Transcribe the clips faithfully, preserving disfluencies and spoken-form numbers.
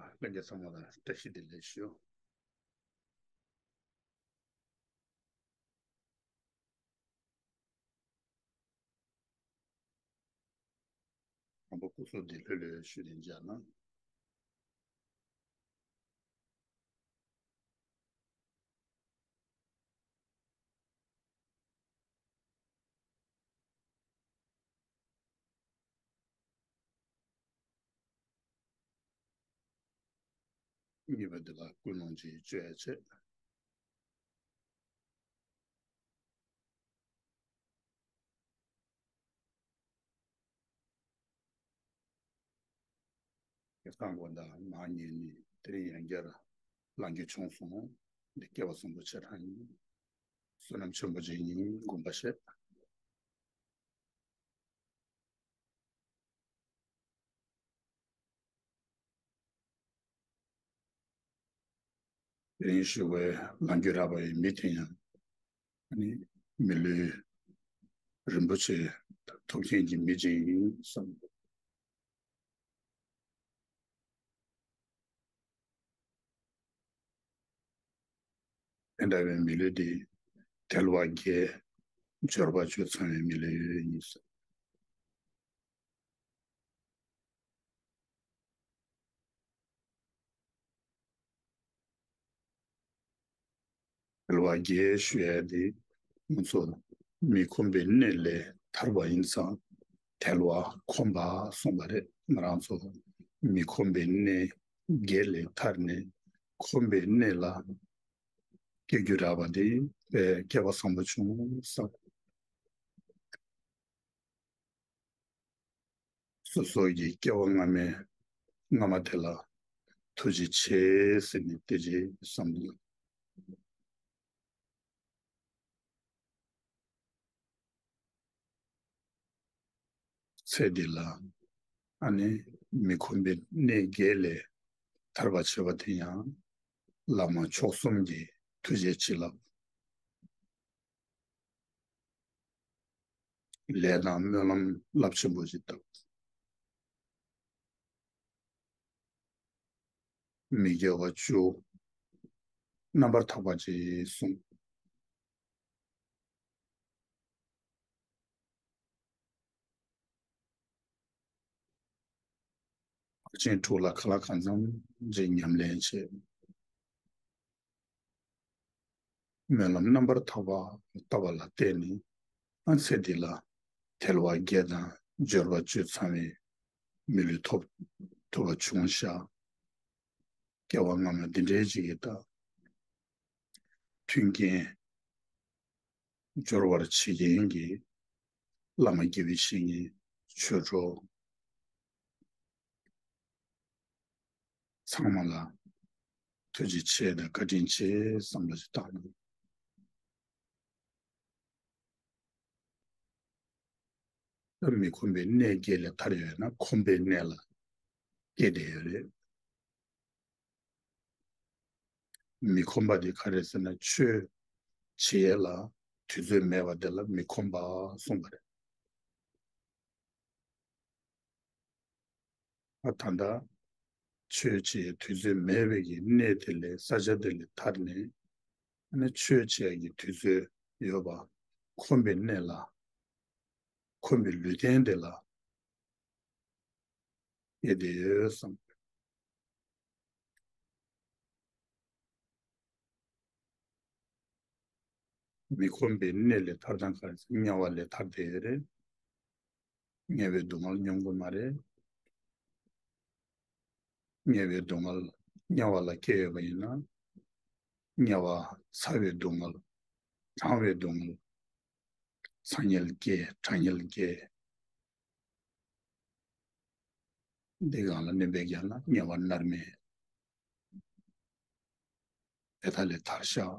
ལྷན་རྒྱས་ཚང་མ་ལ་བཀྲ་ཤིས་བདེ་ལེགས་ཞུ། དང་པོ་སྐུ་གཟུགས་བདེ་ལྷོད་ལྷོད་ཞུ་ནས་མཇལ་ན། གཉིས་པ་འདི་ལ་ཀུན་སློང་ཅིག་བཅོས་ཡ་བྱེད། སྐྱེ་སྟངས་ཀུན་ད་མ་ཉེས་ནི་དེ་རིང་ཡང་བསྐྱར་ལངས་རྒྱུ་བྱུང་སོང་། འདི་སྐལ་བ་བཟང་པོ་ཆེ་དྲགས་ཡིན། བསོད་ནམས་ཆེན་པོ་ཅིག་ཡིན་དགོངས་པ་བཞེས། དེ་རིང་ཞུ་བའི་ལངས་རྒྱུ་རགས་པ་ཡི་མི་དེ་ཡང་ནི་མི་ལུས་རིན་པོ་ཆེ་ཐོབ་མཁན་གྱི་མི་ཅིག་ཡིན་བསམ། དེ་འདྲ་བའི་མི་ལུས་འདི་དལ་བ་བརྒྱད་འབྱོར་པ་བཅུ་ཚང་བའི་མི་ལུས་ཡིན་བསམ། དལ་བ་བརྒྱད་ཞུ་ཡ་དེ་ང་ཚོ་མི་ཁོམ་པའི་གནས་ལས་ཐར་བ་ཡིན་ཙང་དལ་བ་ཁོམ་པ་གསུངས་པ་རེད། ང་རང་ཚོ་མི་ཁོམ་པའི་གནས་བརྒྱད་ལས་ཐར་ནས་ཁོམ་པའི་གནས་ལ་སྐྱེ་རྒྱུ་རག་པ་དེ་དཔེ་སྐལ་བ་བཟང་པོ་བྱུང་བསམ། སོ་སོ་ཡི་སྐྱེ་བ་སྔ་མའི་སྔ་མ་དེ་ལ་ཐུགས་རྗེ་ཆེ་ཟེར་ནས་དེ་རྗེས་བསམ་བློ། ཚེ་འདི་ལ་ཨ་ནི་མི་ཁོམ་པའི་གནས་བརྒྱད་ལས་ཐར་བར་བྱེད་པ་དེ་ཡང་བླ་མ་མཆོག་གསུམ་གྱི་ཐུགས་རྗེ་བྱིན་རླབས། ལས་དང་སྨོན་ལམ་རླབས་ཆེན་པོ་ཞིག་བཏབ། མི་དགེ་བ་བཅུ་རྣམ་པར་དག་པ་ཅིག་གསུངས། ཕར་ཕྱིན་དྲུག་ལ་གང་ལ་གང་འཚམ་ཅིག་ཉམས་ལེན་བྱས། སྨོན་ལམ་རྣམ་པར་དག་པ་བཏབ་པ་ལ་བརྟེན་ནས་ཨ་ཚེ་འདི་ལ་དལ་བ་བརྒྱད་དང་འབྱོར་བ་བཅུ་ཚང་བའི་མི་ལུས་ཐོབ་ཐུབ་པ་བྱུང་ཤག་སྐྱེ་བ་སྔ་མ་འདི་འདྲའི་ཅིག་གི་ད་མཐུན་རྐྱེན་སྦྱོར་བར་བྱེད་མཁན་གྱི་བླ་མ་དགེ་བའི་བཤེས་གཉེན་ཆོས་གྲོགས་ཚང་མ་ལ་ཐུགས་རྗེ་ཆེ་དང་བཀའ་དྲིན་ཆེ་བསམ་བློ་ཞིག་བཏང་། ད་མི་ཁོམ་པའི་གནས་བརྒྱད་ལས་ཐར་ཡོད་ན་ཁོམ་པའི་གནས་ལ་སྐྱེས་བསྡད་ཡོད་རེད། མི་ཁོམ་པ་དེ་ག་རེ་ཟེར་ན་ཆོས་བྱེད་ཡས་ལ་དུས་ཚོད་མེད་པ་དེ་ལ་མི་ཁོམ་པ་གསུངས་པ་རེད། ཨ་ད་ལྟ་ཆོས་བྱེད་དུས་ཚོད་མེད་པའི་གི་གནས་དེ་ལས་ས་ཆ་དེ་ལས་ཐར་ནས་ཨ་ནི་ཆོས་བྱེད་ཀྱི་དུས་ཚོད་ཡོད་པ་ཁོམ་པའི་གནས་ལ་ཁོམ་པའི་ལུས་རྟེན་དེ་ལ་སྐྱེས་བསྡད་ཡོད་བསམ། མི་ཁོམ་པའི་གནས་ལས་ཐར་སྟངས་ག་རེ་ཟེར་དམྱལ་བ་ལས་ཐར་བསྡད་ཡོད་རེད། དམྱལ་བའི་སྡུག་བསྔལ་མྱོང་དགོས་མ་རེད། དམྱལ་བའི་སྡུག་བསྔལ་དམྱལ་བ་ལ་སྐྱེས་ཡོད་པ་ཡིན་ན། དམྱལ་བ་ཚ་བའི་སྡུག་བསྔལ། གྲང་བའི་སྡུག་བསྔལ། ཚ་དམྱལ་སྐྱེ་གྲང་དམྱལ་སྐྱེ། འདི་གང་ལ་གནོན་པའི་རྒྱ་ལ་དམྱལ་བ་མནར་མེད། དེ་དག་ལས་ཐར་ཤག་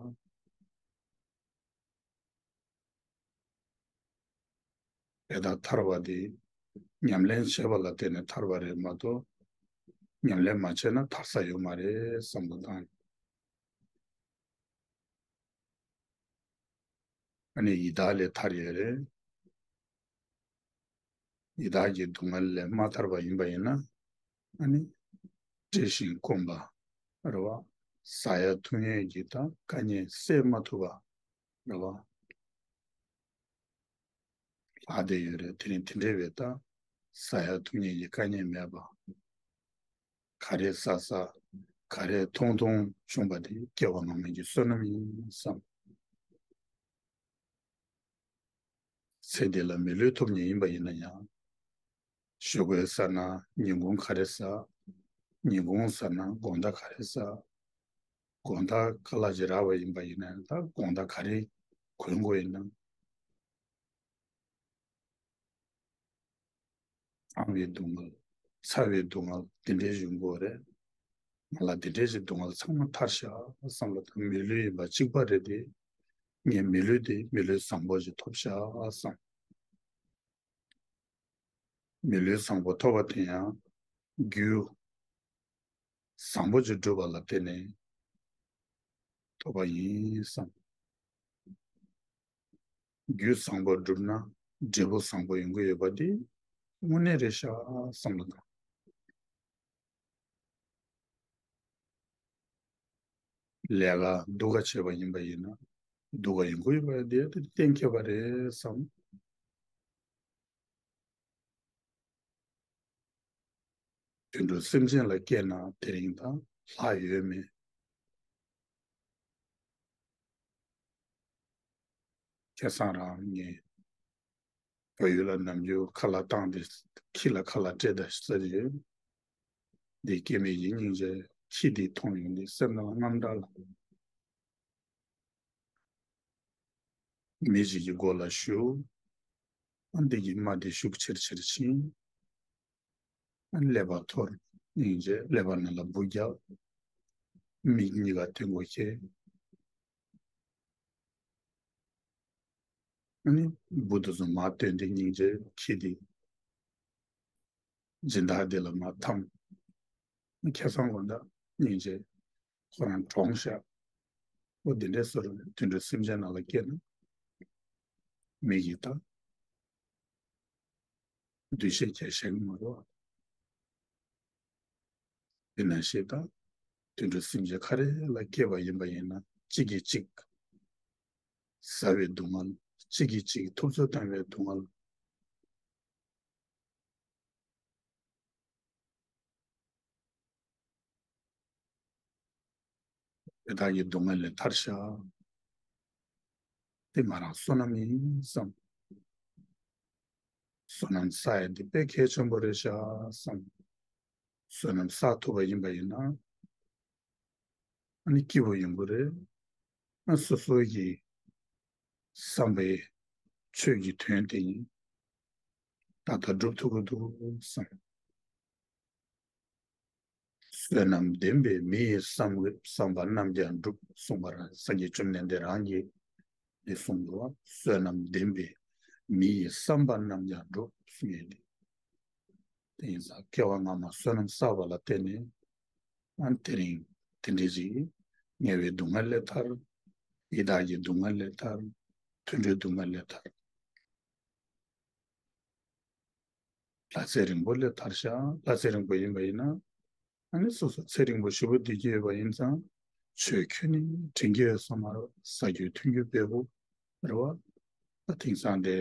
དེ་དག་ཐར་བ་དེ་ཉམས་ལེན་བྱས་པ་ལ་བརྟེན་ནས་ཐར་བ་རེད་མ་གཏོགས། ཉམས་ལེན་མ་བྱས་ན་ཐར་ས་ཡོད་མ་རེད་བསམ་བློ་བཏང་། ཨ་ནི་ཡི་དྭགས་ལས་ཐར་ཡོད་རེད། ཡི་དྭགས་ཀྱི་སྡུག་བསྔལ་ལས་མ་ཐར་བ་ཡིན་པ་ཡིན་ན། ཨ་ནི་ བཀྲེས་ཤིང་སྐོམ་པ་རེད་བ། ཟ་ཡ་འཐུང་ཡས་ཀྱི་ད་དཀའ་ངལ་སེལ་མ་ཐུབ་པ་རེད་བ། ལྷག་བསྡད་ཡོད་རེད། དེ་རིང་དེ་འདྲ་བའི་ད་ཟ་ཡ་འཐུང་ཡས་ཀྱི་དཀའ་ངལ་མེད་པ། ག་རེ་ཟ་ཟ། ག་རེ་འཐུང་འཐུང་བྱུང་བ་དེ་སྐྱེ་བ་སྔ་མ་གི་བསོད་ནམས་ཡིན་བསམ། ཚེ་འདི་ལ་མི་ལུས་ཐོབ་མཁན་ཡིན་པ་ཡིན་ན་ཡང་། ཞོགས་ཀས་ཟ་ན་ཉིན་གུང་ག་རེ་ཟ། ཉིན་གུང་ཟ་ན་དགོང་དག་ག་རེ་ཟ། དགོང་དག་ཁ་ལག་ཅིག་རག་པ་ཡིན་པ་ཡིན་ན་ཡང་ད་དགོང་དག་ག་རེ་གོན་དགོས་ཡིན་ན། གཙང་བའི་སྡུག་བསྔལ། ཚ་བའི་སྡུག་བསྔལ་དེ་འདྲའི་ཞིག་ཡོང་གི་ཡོད་རེད། ང་ལ་དེ་འདྲའི་ཞིག་སྡུག་བསྔལ་ཚང་མ་ཐར་ཤག་བསམ་ལ། ད་མི་ལུས་ཡིན་པ་གཅིག་པ་རེད་དེ། ངས་མི་ལུས་དེ་མི་ལུས་བཟང་པོ་ཞིག་ཐོབ་ཤག་བསམ། མི་ལུས་བཟང་པོ་ཐོབ་པ་དེ་ཡང་རྒྱུ་བཟང་པོ་ཅིག་བསྒྲུབས་པ་ལ་བརྟེན་ནས་ཐོབ་པ་ཡིན་བསམ། རྒྱུ་བཟང་པོ་བསྒྲུབས་ན་འབྲས་བུ་བཟང་པོ་ཡོང་གི་ཡོད་པ་དེ་དངོས་གནས་རེད་ཤག་བསམ་བློ་བཏང་། ལས་ཀ་སྡུག་ག་བྱས་པ་ཡིན་པ་ཡིན་ན་སྡུག་ག་ཡོང་གི་ཡོད་པ་དེ་གཏན་འཁེལ་བ་རེད་བསམ། དུད་འགྲོ་སེམས་ཅན་ལ་སྐྱེས་ན་དེ་རིང་དང་ལྷག་ཡོད་མེད། ཁ་སང་རང་ངས་བལ་ཡུལ་ལ་ནམ་རྒྱུན་ཁ་ལག་བཏང་སྟེ་ཁྱི་ལ་ཁ་ལག་སྤྲད་ད་ཟེར་ཡོད། འདི་སྐྱེ་མེད་ཀྱི་སྙིང་རྗེ། ཁྱི་འདི་མཐོང་ཡོང་དུས་སེམས་ནང་དངངས་སྐྲག་ལངས། མི་ཞིག་གི་མགོ་ལ་གཞུ། ཨ་འདི་གི་རྨ་དེ་ཤུགས་ཆེར་ཆེར་ཕྱིན། ཨ་ཀླད་པ་འཐོར། སྙིང་རྗེ། ཀླད་པ་ནང་ལ་འབུ་རྒྱག། མིག་གཉིས་ཀ་ཐལ་མགོ་བཤལ། ཨ་ནི་འབུ་དེ་ཚོ་མར་བཏོན་ཏེ་སྙིང་རྗེ་ཁྱི་དེ་སྦྱིན་བདག་དེ་ལ་མར་འཐམས། ཁ་སང་དགོང་དག་སྙིང་རྗེ་ཁོ་རང་གྲོངས་ཤག། འོ་དེ་འདྲའི་བཟོ་འདྲ་དུད་འགྲོ་སེམས་ཅན་ནང་ལ་སྐྱེས་ན་མི་གིས་ད་འདུ་ཤེས་བསྐྱེད་ཤེས་ཀྱི་མ་རེད་བ། དེ་ནང་བཞིན་ད་དུད་འགྲོ་སེམས་ཅན་ག་རེ་ལ་སྐྱེས་པ་ཡིན་པ་ཡིན་ན་གཅིག་གིས་གཅིག་ཟ་བའི་སྡུག་བསྔལ། གཅིག་གིས་གཅིག་ཐུབ་ཚོད་བཏང་བའི་སྡུག་བསྔལ། དེ་དག་གི་སྡུག་བསྔལ་ལས་ཐར་ཤག། དེ་ང་རང་བསོད་ནམས་ཡིན་བསམ། བསོད་ནམས་བསགས་ཡ་འདི་དཔེ་གལ་ཆེན་པོ་རེད་ཤག་བསམ། བསོད་ནམས་བསགས་ཐུབ་པ་ཡིན་པ་ཡིན་ན། ཨ་ནི་སྐྱིད་པོ་ཡོང་གི་རེད། ཨ་སོ་སོ་གི་བསམ་པའི་ཆོས་ཀྱི་དོན་དེ་ཡིན། ད་ལྟ་སྒྲུབ་ཐུབ་ཀྱི་འདུག་བསམ། བསོད་ནམས་ལྡན་པས་མི་ཡི་བསམ་བསམ་པ་རྣམས་ཀྱང་འགྲུབ་གསུངས་པ་རང་སངས་རྒྱས་བཅོམ་ལྡན་འདས་རང་གིས་འདི་གསུངས་འདུག་བ། བསོད་ནམས་ལྡན་པས་མི་ཡི་བསམ་པ་རྣམས་ཀྱང་འགྲུབ་གསུངས་ཡོད་དེ། དེ་ཡིན་ཙང་སྐྱེ་བ་སྔ་མ་བསོད་ནམས་བསགས་པ་ལ་བརྟེན་ནས་ཨ་དེ་རིང་དེ་འདྲའི་ཅིག་དམྱལ་བའི་སྡུག་བསྔལ་ལས་ཐར། ཡི་དྭགས་ཀྱི་སྡུག་བསྔལ་ལས་ཐར། དུད་འགྲོའི་སྡུག་བསྔལ་ལས་ཐར། ལྷ་ཚེ་རིང་པོ་ལས་ཐར་ཤག། ལྷ་ཚེ་རིང་པོ་ཡིན་པ་ཡིན་ན་ཨ་ནི་སོ་སོ་ཚེ་རིང་པོ་ཞེ་པོ་བསྡད་ཀྱི་ཡོད་པ་ཡིན་ཙང་ཆོས་ཁྱོན་ནས་དྲན་གྱི་ཡོད་ས་མ་རེད། ཟ་རྒྱུ་འཐུང་རྒྱུ་འབེལ་པོ་རེད་བ། ད་དེང་སང་དེ་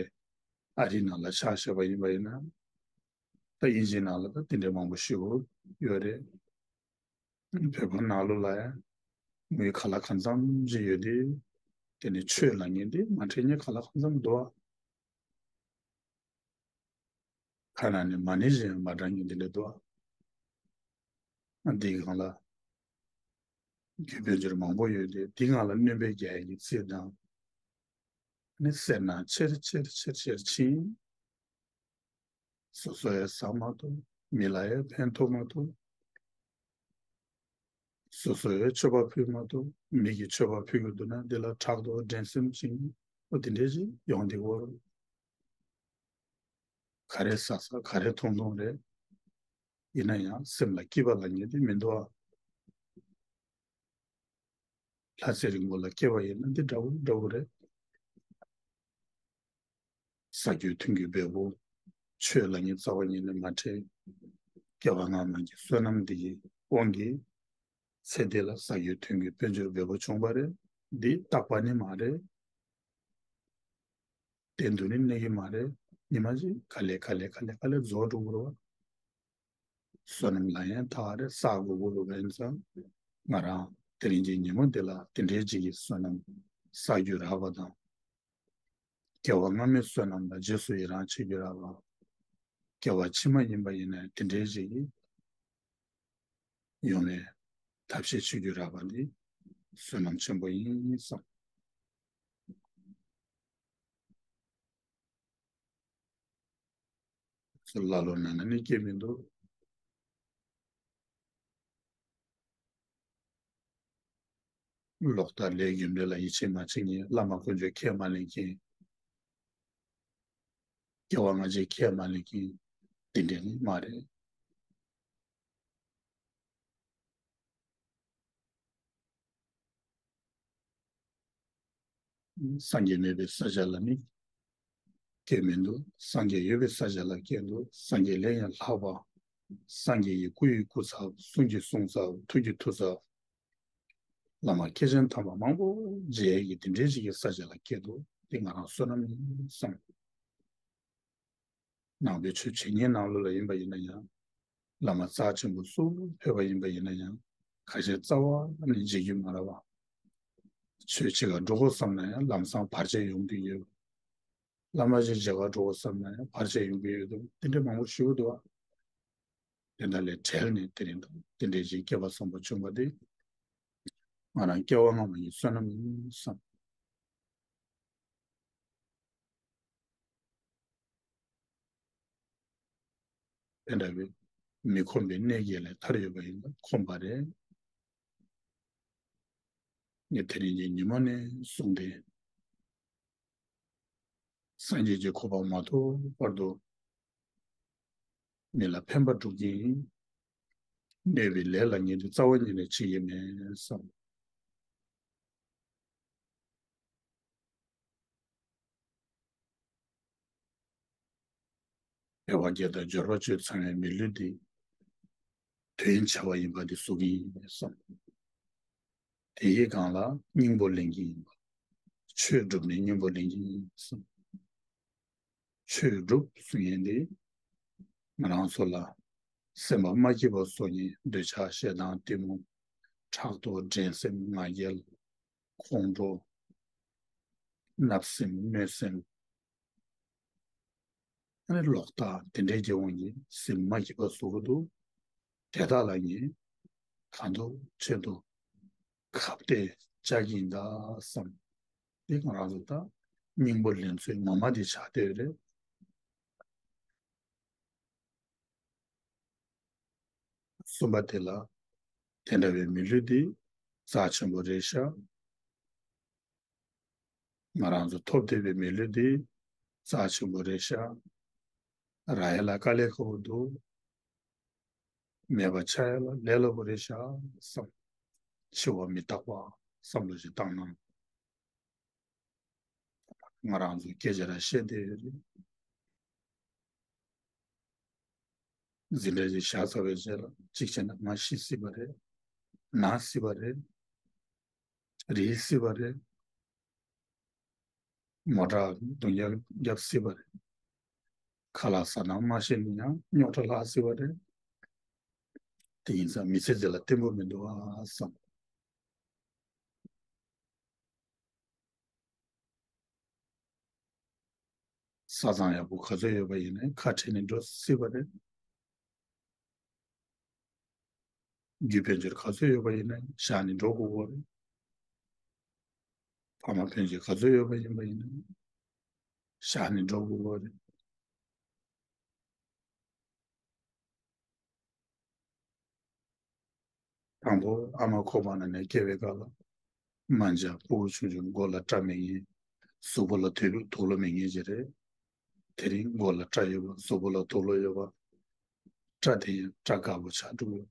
ཨ་རི་ནང་ལ་ཆ་བཞག་པ་ཡིན་པ་ཡིན་ན་ད་དབྱིན་ཇི་ནང་ལ་ད་དེ་འདྲའི་མང་པོ་ཞེ་པོ་ཡོད་རེད། བོད་པ་ནང་ལོགས་ལ་ཡང་མོའི་ཁ་ལག་གང་འཚམ་ཞིག་ཡོད་དེ། དེ་ནས་ཆོས་ལབ་མཁན་དེ་མ་འཕྲད་མཁན་ཁ་ལག་གང་འཚམ་འདུག་ཨ། ཁ་ནང་ནས་མ་ཎི་བཞིན་མ་བགྲང་མཁན་དེ་འདྲ་འདུག་ཨ། འདིའི་སྒང་ལ་རྒྱུ་དཔལ་འབྱོར་མང་པོ་ཡོད་དེ་འདི་སྒང་ལ་སྣོན་པ་རྒྱག་ཡག་གི་རྩིས་དང་། ནི་སེར་སྣ་ཆེར་ཆེར་ཆེར་ཆེར་ཕྱིན། སོ་སོ་ཡང་ཟ་མ་ཐུབ། མི་ལ་ཡང་ཕན་ཐོགས་མ་ཐུབ། སོ་སོ་ཡང་མཆོད་པ་ཕུལ་མ་ཐུབ། མི་གིས་མཆོད་པ་ཕུལ་གྱི་འདུག་ན་འདི་ལ་ཕྲག་དོག་འགྲན་སེམས་ཅིག་འོ་དེ་འདྲས་ཞིག་ཡོང་བསྡད་ཀྱི་ཡོད་རེད། ག་རེ་ཟ་ཟ་ག་རེ་འཐུང་འཐུང་རེད། ཡིན་ན་ཡང་སེམས་ལ་སྐྱིད་པ་ལབ་མཁན་དེ་མི་འདུག་ཨ། ལྷ་ཚེ་རིང་པོ་ལ་སྐྱེ་བ་ཡིན་ན་འདི་འདྲ་བོ་འདྲ་བོ་རེད། ཟ་རྒྱུ་འཐུང་རྒྱུ་འབེལ་པོ། ཆོས་ལབ་མཁན་རྩ་བ་ཉིད་ནས་མ་འཕྲད། སྐྱེ་བ་སྔ་མ་གི་བསོད་ནམས་འདི་ཡིས་ དབང་གིས་ཚེ་འདི་ལ་ཟ་རྒྱུ་འཐུང་རྒྱུ་དཔལ་འབྱོར་འབེལ་པོ་བྱུང་བ་རེད། འདི་རྟག་པ་ནི་མ་རེད། གཏན་དུ་ནི་གནས་ཀྱི་མ་རེད། ཉི་མ་གཅིག་ག་ལེ་ག་ལེ་ག་ལེ་ག་ལེ་རྫོགས་འགྲོ་གི་རེད་བ། བསོད་ནམས་ལ་ཡང་ཐག་རེ་བསགས་དགོས་ཀྱི་རེད་པ། ཡིན་ཙང་ང་རང་དེ་རིང་གི་ཉིན་མོ་འདི་ལ་དེ་འདྲའི་ཅིག་གི་བསོད་ནམས་བསགས་རྒྱུ་རག་པ་དང་། སྐྱེ་བ་སྔ་མའི་བསོད་ནམས་ལ་རྗེས་སུ་ཡི་རང་བྱེད་རྒྱུ་རག་པ། སྐྱེ་བ་ཕྱི་མ་ཡིན་པ་ཡིན་ན་དེ་འདྲའི་ཅིག་གི་ཡོང་བའི་ཐབས་ཤེས་བྱེད་རྒྱུ་རག་པ་འདི་བསོད་ནམས་ཆེན་པོ་ཡིན་བསམ། ཚུར་ཀླ་ཀློ་ནང་ན་ནི་སྐྱེ་མི་འདུག། ལོག་ལྟ་ལས་རྒྱུ་འབྲས་ལ་ཡིད་ཆེས་མ་བྱེད་མཁན། བླ་མ་དཀོན་མཆོག་ཁས་མ་ལེན་མཁན། སྐྱེ་བ་སྔ་ཕྱི་ཁས་མ་ལེན་མཁན་དེ་འདྲ་ནི་མ་རེད། སངས་རྒྱས་མེད་པའི་ས་ཆ་ལ་ནི་སྐྱེ་མི་འདུག། སངས་རྒྱས་ཡོད་པའི་ས་ཆ་ལ་སྐྱེ་འདུག། སངས་རྒྱས་ལས་ཡང་ལྷག་པ། སངས་རྒྱས་ཀྱི་སྐུ་ཡི་སྐུ་ཚབ། གསུང་གི་གསུང་ཚབ། ཐུགས་ཀྱི་ཐུགས་ཚབ། བླ་མ་མཁས་ཅན་དམ་པ་མང་པོ་མཇལ་ཡས་ཀྱི་དེ་འདྲའི་ཞིག་གི་ས་ཆ་ལ་སྐྱེས་འདུག། དེ་ང་རང་བསོད་ནམས་ཡིན་བསམ། ནང་པའི་ཆོས་བྱེད་མཁན་ནང་ལོགས་ལ་ཡིན་པ་ཡིན་ན་ཡང་། བླ་མ་རྩ་ཆེན་པོ་སུ་ཕེབས་པ་ཡིན་པ་ཡིན་ན་ཡང་། ཁ་ཤས་རྩ་བ་ནས་མཇལ་རྒྱུ་མ་རག་པ། ཆོས་བྱེད་ག་འགྲོ་དགོས་བསམ་ན་ཡང་ལམ་སང་བར་ཆད་ཡོང་གི་ཡོད། བླ་མ་ཞིག་མཇལ་ག་འགྲོ་དགོས་བསམ་ན་ཡང་བར་ཆད་ཡོང་གི་ཡོད་འདུག། དེ་འདྲ་མང་པོ་ཞུ་གི་འདུག་བ། དེ་འདྲ་ལས་བྲལ་ནས་དེ་རིང་དང་དེ་འདྲའི་ཞིག་སྐྱེ་བ་བཟང་པོ་བྱུང་བ་དེ། ང་རང་སྐྱེ་བ་སྔ་མ་ཡི་བསོད་ནམས་ཡིན་བསམ། དེ་འདྲ་བའི་མི་ཁོམ་པའི་གནས་བརྒྱད་ལས་ཐར་ཡོད་པ་ཡིན་ན་ཁོམ་པ་རེད། ངས་དེ་རིང་གི་ཉིན་མོ་ནས་བཟུང་སྟེ། སངས་རྒྱས་ཀྱི་གོ་འཕང་མ་ཐོབ་བར་དུ་མི་ལ་ཕན་པ་སྒྲུབ་ཀྱི་ཡིན། གནོད་པའི་ལས་ལ་ངས་འདི་རྩ་བ་ཉིད་ནས་བྱེད་ཀྱི་མེད་བསམ། དལ་བ་བརྒྱད་དང་འབྱོར་པ་བཅུ་ཚང་བའི་མི་ལུས་འདི། དོན་བྱ་བ་ཡིན་པ་འདི་གཟུགས་ཀྱི་ཡིན་པས་བསམ། དེའི་སྒང་ལ་སྙིང་པོ་ལེན་གྱི་ཡིན་པ། ཆོས་སྒྲུབ་ནས་སྙིང་པོ་ལེན་གྱི་ཡིན་བསམ། ཆོས་སྒྲུབ་གསུང་མཁན་འདི། ང་རང་ཚོ་ལ་སེམས་པ་མ་སྐྱིད་པ་བཟོ་མཁན་འདོད་ཆགས་ཞེ་སྡང་གཏི་མུག་ཕྲག་དོག་འགྲན་སེམས་ང་རྒྱལ། ཁོང་ཁྲོ། བརྣབ་སེམས་གནོད་སེམས། ཨ་ནི་ལོག་ལྟ་དེ་འདྲའི་སྐྱེ་བོ་ཡིན་སེམས་མ་སྐྱིད་པ་བཟོ་གི་འདུག། དེ་དག་ལ་ངས་གང་ཐུབ་ཆེད་དུ་ཁ་གཏད་བཅག་གི་ཡིན་ད་བསམ། འདི་ང་རང་ཚོ་ད་སྙིང་པོ་ལེན་ཚུལ་ངོ་མ་འདི་ཆགས་བསྡད་ཡོད་རེད། གསུམ་པ་དེ་ལ་དེ་འདྲ་བའི་མི་ལུས་འདི་རྩ་ཆེན་པོ་རེད་ཤག། ང་རང་ཚོ་ཐོབ་བསྡད་པའི་མི་ལུས་འདི་རྩ་ཆེན་པོ་རེད་ཤག། རག་ཡ་ལ་དཀའ་ལས་ཁག་པོ་འདུག། མེད་པ་ཆགས་ཡ་ལ་ལས་སླ་པོ་རེད་ཤག་བསམ། འཆི་བ་མི་རྟག་པ་བསམ་བློ་ཞིག་བཏང་ན། ང་རང་ཚོ་སྐད་ཆ་ར་བཤད་བསྡད་ཡོད་རེད། འཛིན་གྲྭ་ཞིག་བཞག་ཚར་བའི་རྗེས་ལ་གཅིག་བྱས་ན་ང་ཤི་སྲིད་པ་རེད། ན་སྲིད་པ་རེད། རིལ་སྲིད་པ་རེད། མོ་ཊ་རྡུང་རྒྱག་རྒྱབ་སྲིད་པ་རེད། ཁ་ལག་ཟ་ན་མ་ཤེས་ན་ཡང་རྙོག་དྲ་ལྷག་སྲིད་པ་རེད། དེ་ཡིན་ཙང་མི་ཚེ་འདི་ལ་བརྟན་པོ་མི་འདུག་ཨ་བསམ། ས་གཙང་ཡག་པོ་ག་ཚོད་ཡོད་པ་ཡིན་ནའི་ཁ་བྲལ་ནས་འགྲོ་སྲིད་པ་རེད། རྒྱུ་དཔལ་འབྱོར་ག་ཚོད་ཡོད་པ་ཡིན་ནའི་བཞག་ནས་འགྲོ་དགོས་པ་རེད། ཕ་མ་དཔལ་འབྱོར་ག་ཚོད་ཡོད་པ་ཡིན་པ་ཡིན་ནའི་བཞག་ནས་འགྲོ་དགོས་པ་རེད། དང་པོ་ཨ་མ་ཁོག་པ་ནང་ནས་སྐྱེ་བའི་སྐབས་ལ་མ་འཇའ་ཕྲུ་གུ་ཆུང་ཆུང་མགོ་ལ་སྐྲ་མེད་མཁན། གཟུགས་པོ་ལ་དུག་དུག་ལོག་མེད་མཁན་ཅིག་རེད། དེ་རིང་མགོ་ལ་སྐྲ་ཡོད་པ། གཟུགས་པོ་ལ་དུག་ལོག་ཡོད་པ། སྐྲ་དེ་ཡང་སྐྲ་དཀར་པོ་ཆགས་འགྲོ་གི་ཡོད།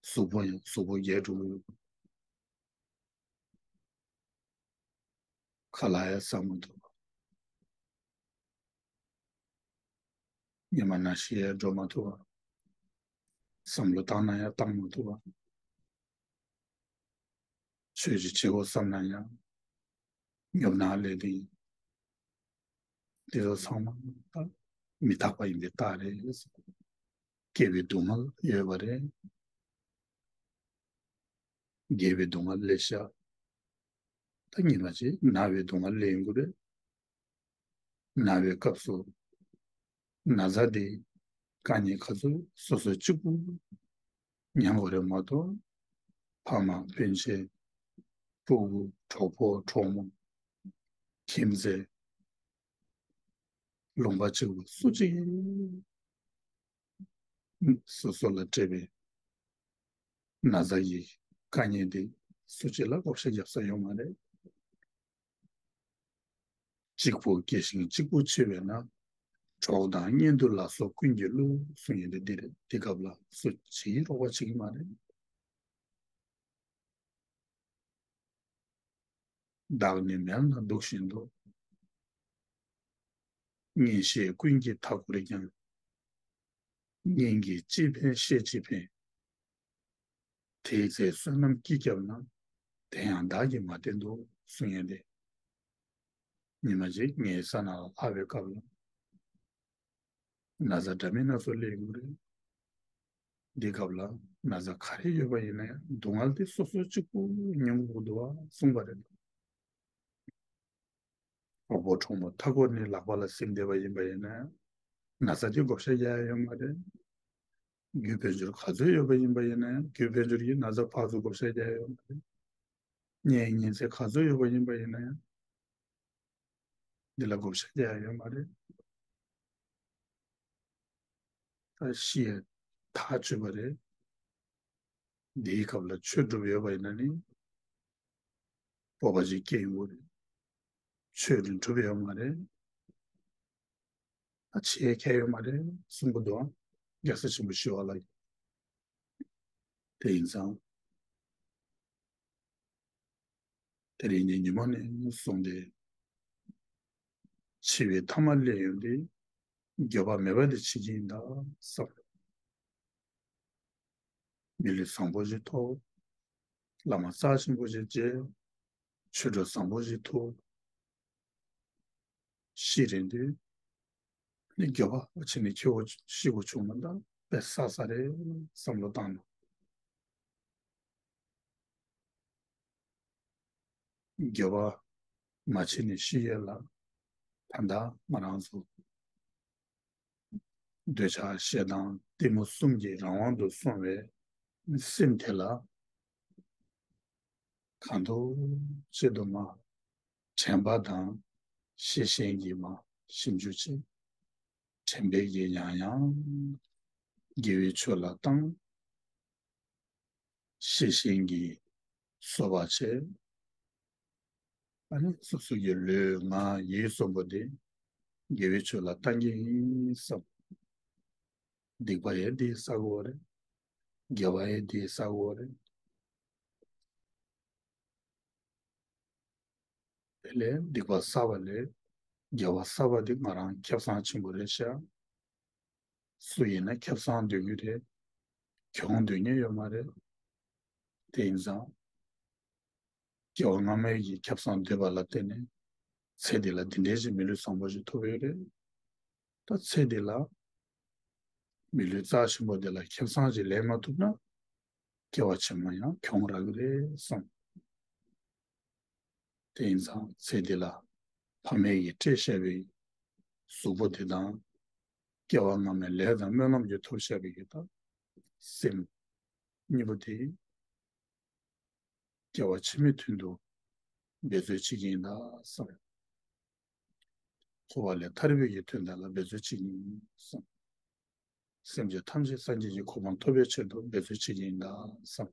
གཟུགས་པོ་ཡང་གཟུགས་པོ་རྒྱས་འགྲོ་གི་ཡོད། ཁ་ལག་ཡང་ཟ་མ་ཐུབ་པ། ཉི་མ་ནང་ཤི་ཡང་འགྲོ་མ་ཐུབ་པ། བསམ་བློ་བཏང་ན་ཡང་བཏང་མ་ཐུབ་པ། ཆོས་ཅིག་བྱེད་དགོས་བསམ་ན་ཡང་ཉོབ་སྣང་སླེབས་དེ་ཡིན། དེ་ཚོ་ཚང་མ་ད་མི་རྟག་པ་ཡིན་པའི་རྟགས་རེད། སྐྱེ་བའི་སྡུག་བསྔལ་ཡོད་པ་རེད། རྒས་པའི་སྡུག་བསྔལ་སླེབས་ཤག་ད་ཉི་མ་གཅིག་ན་བའི་སྡུག་བསྔལ་སླེབས་ཡོང་གི་རེད། ན་བའི་སྐབས་སུ་ན་ཚ་དེ་དཀའ་ངལ་ག་ཚོད་སོ་སོ་གཅིག་པུ་མྱང་དགོས་རེད་མ་གཏོགས། ཕ་མ་སྤུན་མཆེད་ཕྲུ་གུ་གྲོགས་པོ་གྲོགས་མོ་ཁྱིམ་མཚེས་ལུང་པ་གཅིག་པུ་སུ་གཅིག་སོ་སོ་ལ་སྤྲད་པའི་ན་ཚ་ཡི་དཀའ་ངལ་དེ་སུ་གཅིག་ལ་བགོ་བཤའ་རྒྱབ་ས་ཡོད་མ་རེད། གཅིག་པུ་སྐྱེ་ཞིང་གཅིག་པུ་འཆི་བས་ན། གྲོགས་དང་གཉེན་དུ་ལ་སོགས་ཀུན་གྱི་བསླུ། གསུངས་ཡོད་དེ་འདི་རེད། འདི་སྐབས་ལ་སུ་གཅིག་རོགས་པ་བྱེད་ཀྱི་མ་རེད། བདག་ནི་མལ་ན་འདུག་བཞིན་དུ། གཉེན་བཤེས་ཀུན་གྱིས་མཐའ་བསྐོར་ཀྱང་། གཉེན་གྱིས་ཅི་ཕན་བཤེས་ཅི་ཕན། དེའི་ཚེ་བསོད་ནམས་ཀྱིས་བསྐྱབས་ན། དེ་ཡང་བདག་གིས་མ་བསྟེན་ཏོ། གསུངས་ཡོད་དེ། ཉི་མ་གཅིག་ངའི་ས་ན་ལྷག་པའི་སྐབས་ལ། ན་ཚ་འདྲ་མིན་སྣ་ཚོགས་སླེབས་ཡོང་གི་རེད། འདི་སྐབས་ལ་ན་ཚ་ག་རེ་ཡོད་པ་ཡིན་ན་ཡང་སྡུག་བསྔལ་དེ་སོ་སོ་གཅིག་པུ་མྱོང་དགོས་འདུག་བ་གསུངས་པ་རེད། གྲོགས་པོ་གྲོགས་མོ་མཐའ་བསྐོར་ནས་ལག་པ་ལ་ཟིན་བསྡད་པ་ཡིན་པ་ཡིན་ན་ཡང་། ན་ཚ་དེ་བགོ་བཤའ་རྒྱག་ཡ་ཡོད་མ་རེད། རྒྱུ་དཔལ་འབྱོར་ག་ཚོད་ཡོད་པ་ཡིན་པ་ཡིན་ན་ཡང་རྒྱུ་དཔལ་འབྱོར་གྱིས་ན་ཚ་ཕར་ཚུར་བགོ་བཤའ་རྒྱག་ཡ་ཡོད་མ་རེད། གཉེན་ཉེ་ཚན་ག་ཚོད་ཡོད་པ་ཡིན་པ་ཡིན་ན་ཡང་། འདི་ལ་བགོ་བཤའ་རྒྱག་ཡ་ཡོད་མ་རེད། ད་ཤི་ཡ་ཐག་ཆོད་པ་རེད། འདིའི་སྐབས་ལ་ཆོས་སྒྲུབ་ཡོད་པ་ཡིན་ན་ནི། སྤོབས་པ་ཅིག་སྐྱེ་ཡོང་གི་རེད། ཆོས་ནི་སྒྲུབ་ཡོད་མ་རེད། ད་བྱེད་ཁྱད་ཡོད་མ་རེད་གསུང་གི་འདུག་རྒྱལ་སྲས་ཆེན་པོ་ཞི་བ་ལྷ་ཡིས། དེ་ཡིན་ཙང་། དེ་རིང་ནི་ཉི་མ་ནས་བཟུང་སྟེ། འཆི་བའི་མཐའ་མ་སླེབས་ཡོང་དུས། འགྱོད་པ་མེད་པ་དེ་བྱེད་ཀྱི་ཡིན་ད་བསམ། མི་ལུས་བཟང་པོ་ཞིག་ཐོབ། བླ་མ་རྩ་ཆེན་པོ་ཞིག་མཇལ། ཆོས་གྲོགས་བཟང་པོ་ཞིག་ཐུག་ཤི་རན་དུས། ནི་འགྱོད་པ་བྱས་ནས་ཁྱེའུ་ཤི་དགོས་བྱུང་ན་ད་དཔེ་བསགས་ས་རེད་བསམ་བློ་བཏང་ན། འགྱོད་པ་མ་བྱས་ནས་ཤི་ཡས་ལ། ད་ལྟ་ང་རང་ཚོ་འདོད་ཆགས་ཞེ་སྡང་གཏི་མུག་གསུམ་གྱིས་རང་དབང་དུ་སོང་བའི་སེམས་དེ་ལ། གང་ཐུབ་ཅི་ཐུབ་མ། དྲན་པ་དང་ཤེས་བཞིན་གྱིས་མ་ཞིབ་འཇུག་བྱེད། དྲན་པས་ཀྱིས་ཡང་ཡང་དགེ་བའི་ཆོས་ལ་བཏང་། ཤེས་བཞིན་གྱིས་གསོ་བ་བྱེད། ཨ་ནི་སོ་སོ་གི་ལུས་ངག་ཡིད་གསུམ་པོ་དེ་དགེ་བའི་ཆོས་ལ་བཏང་གི་ཡིན་བསམ། སྡིག་པ་ཡང་དེས་བསགས་དགོས་རེད། དགེ་བ་ཡང་དེས་བསགས་དགོས་རེད། དེ་ལས་སྡིག་པ་བསགས་པ་ལས་དགེ་བ་བསགས་པ་འདི་ང་རང་ཁེ་བཟང་ཆེན་པོ་རེད་ཤག་སུ་ཡིན་ན་ཁེ་བཟང་འདོད་ཀྱི་རེད། གྱོང་འདོད་མཁན་ཡོད་མ་རེད། དེ་ཡིན་ཙང་། སྐྱེ་བ་སྔ་མའི་གི་ཁེ་བཟང་འདོད་པ་ལ་བརྟེན་ནས་ཚེ་འདི་ལ་འདི་འདྲའི་ཞིག་མི་ལུས་བཟང་པོ་ཞིག་ཐོབ་ཡོད་རེད། ད་ཚེ་འདི་ལ་མི་ལུས་རྩ་ཆེན་པོ་འདི་ལ་ཁེ་བཟང་ཞིག་ལེན་མ་ཐུབ་ན། སྐྱེ་བ་ཕྱི་མ་ཡང་གྱོང་རག་གི་རེད་བསམ། དེ་ཡིན་ཙང་ཚེ་འདི་ལ་ཕ་མས་ཀྱིས་སྤྲད་བཞག་པའི་གཟུགས་པོ་དེ་དང་། སྐྱེ་བ་སྔ་མའི་ལས་དང་སྨོན་ལམ་གྱིས་ཐོབ་བཞག་པའི་ཡུལ་དང་སེམས་གཉིས་པོ་དེ་སྐྱེ་བ་ཕྱི་མའི་དོན་དུ་འབད་རྩོལ་བྱེད་ཀྱི་ཡིན་ད་བསམ། འཁོར་བ་ལས་ཐར་བའི་ཡུལ་དོན་དག་ལ་འབད་རྩོལ་བྱེད་ཀྱི་ཡིན་བསམ། སེམས་ཅན་ཐམས་ཅད་སངས་རྒྱས་ཀྱི་གོ་འཕང་ཐོབ་པའི་ཆེད་དུ་འབད་རྩོལ་བྱེད་ཀྱི་ཡིན་ད་བསམ།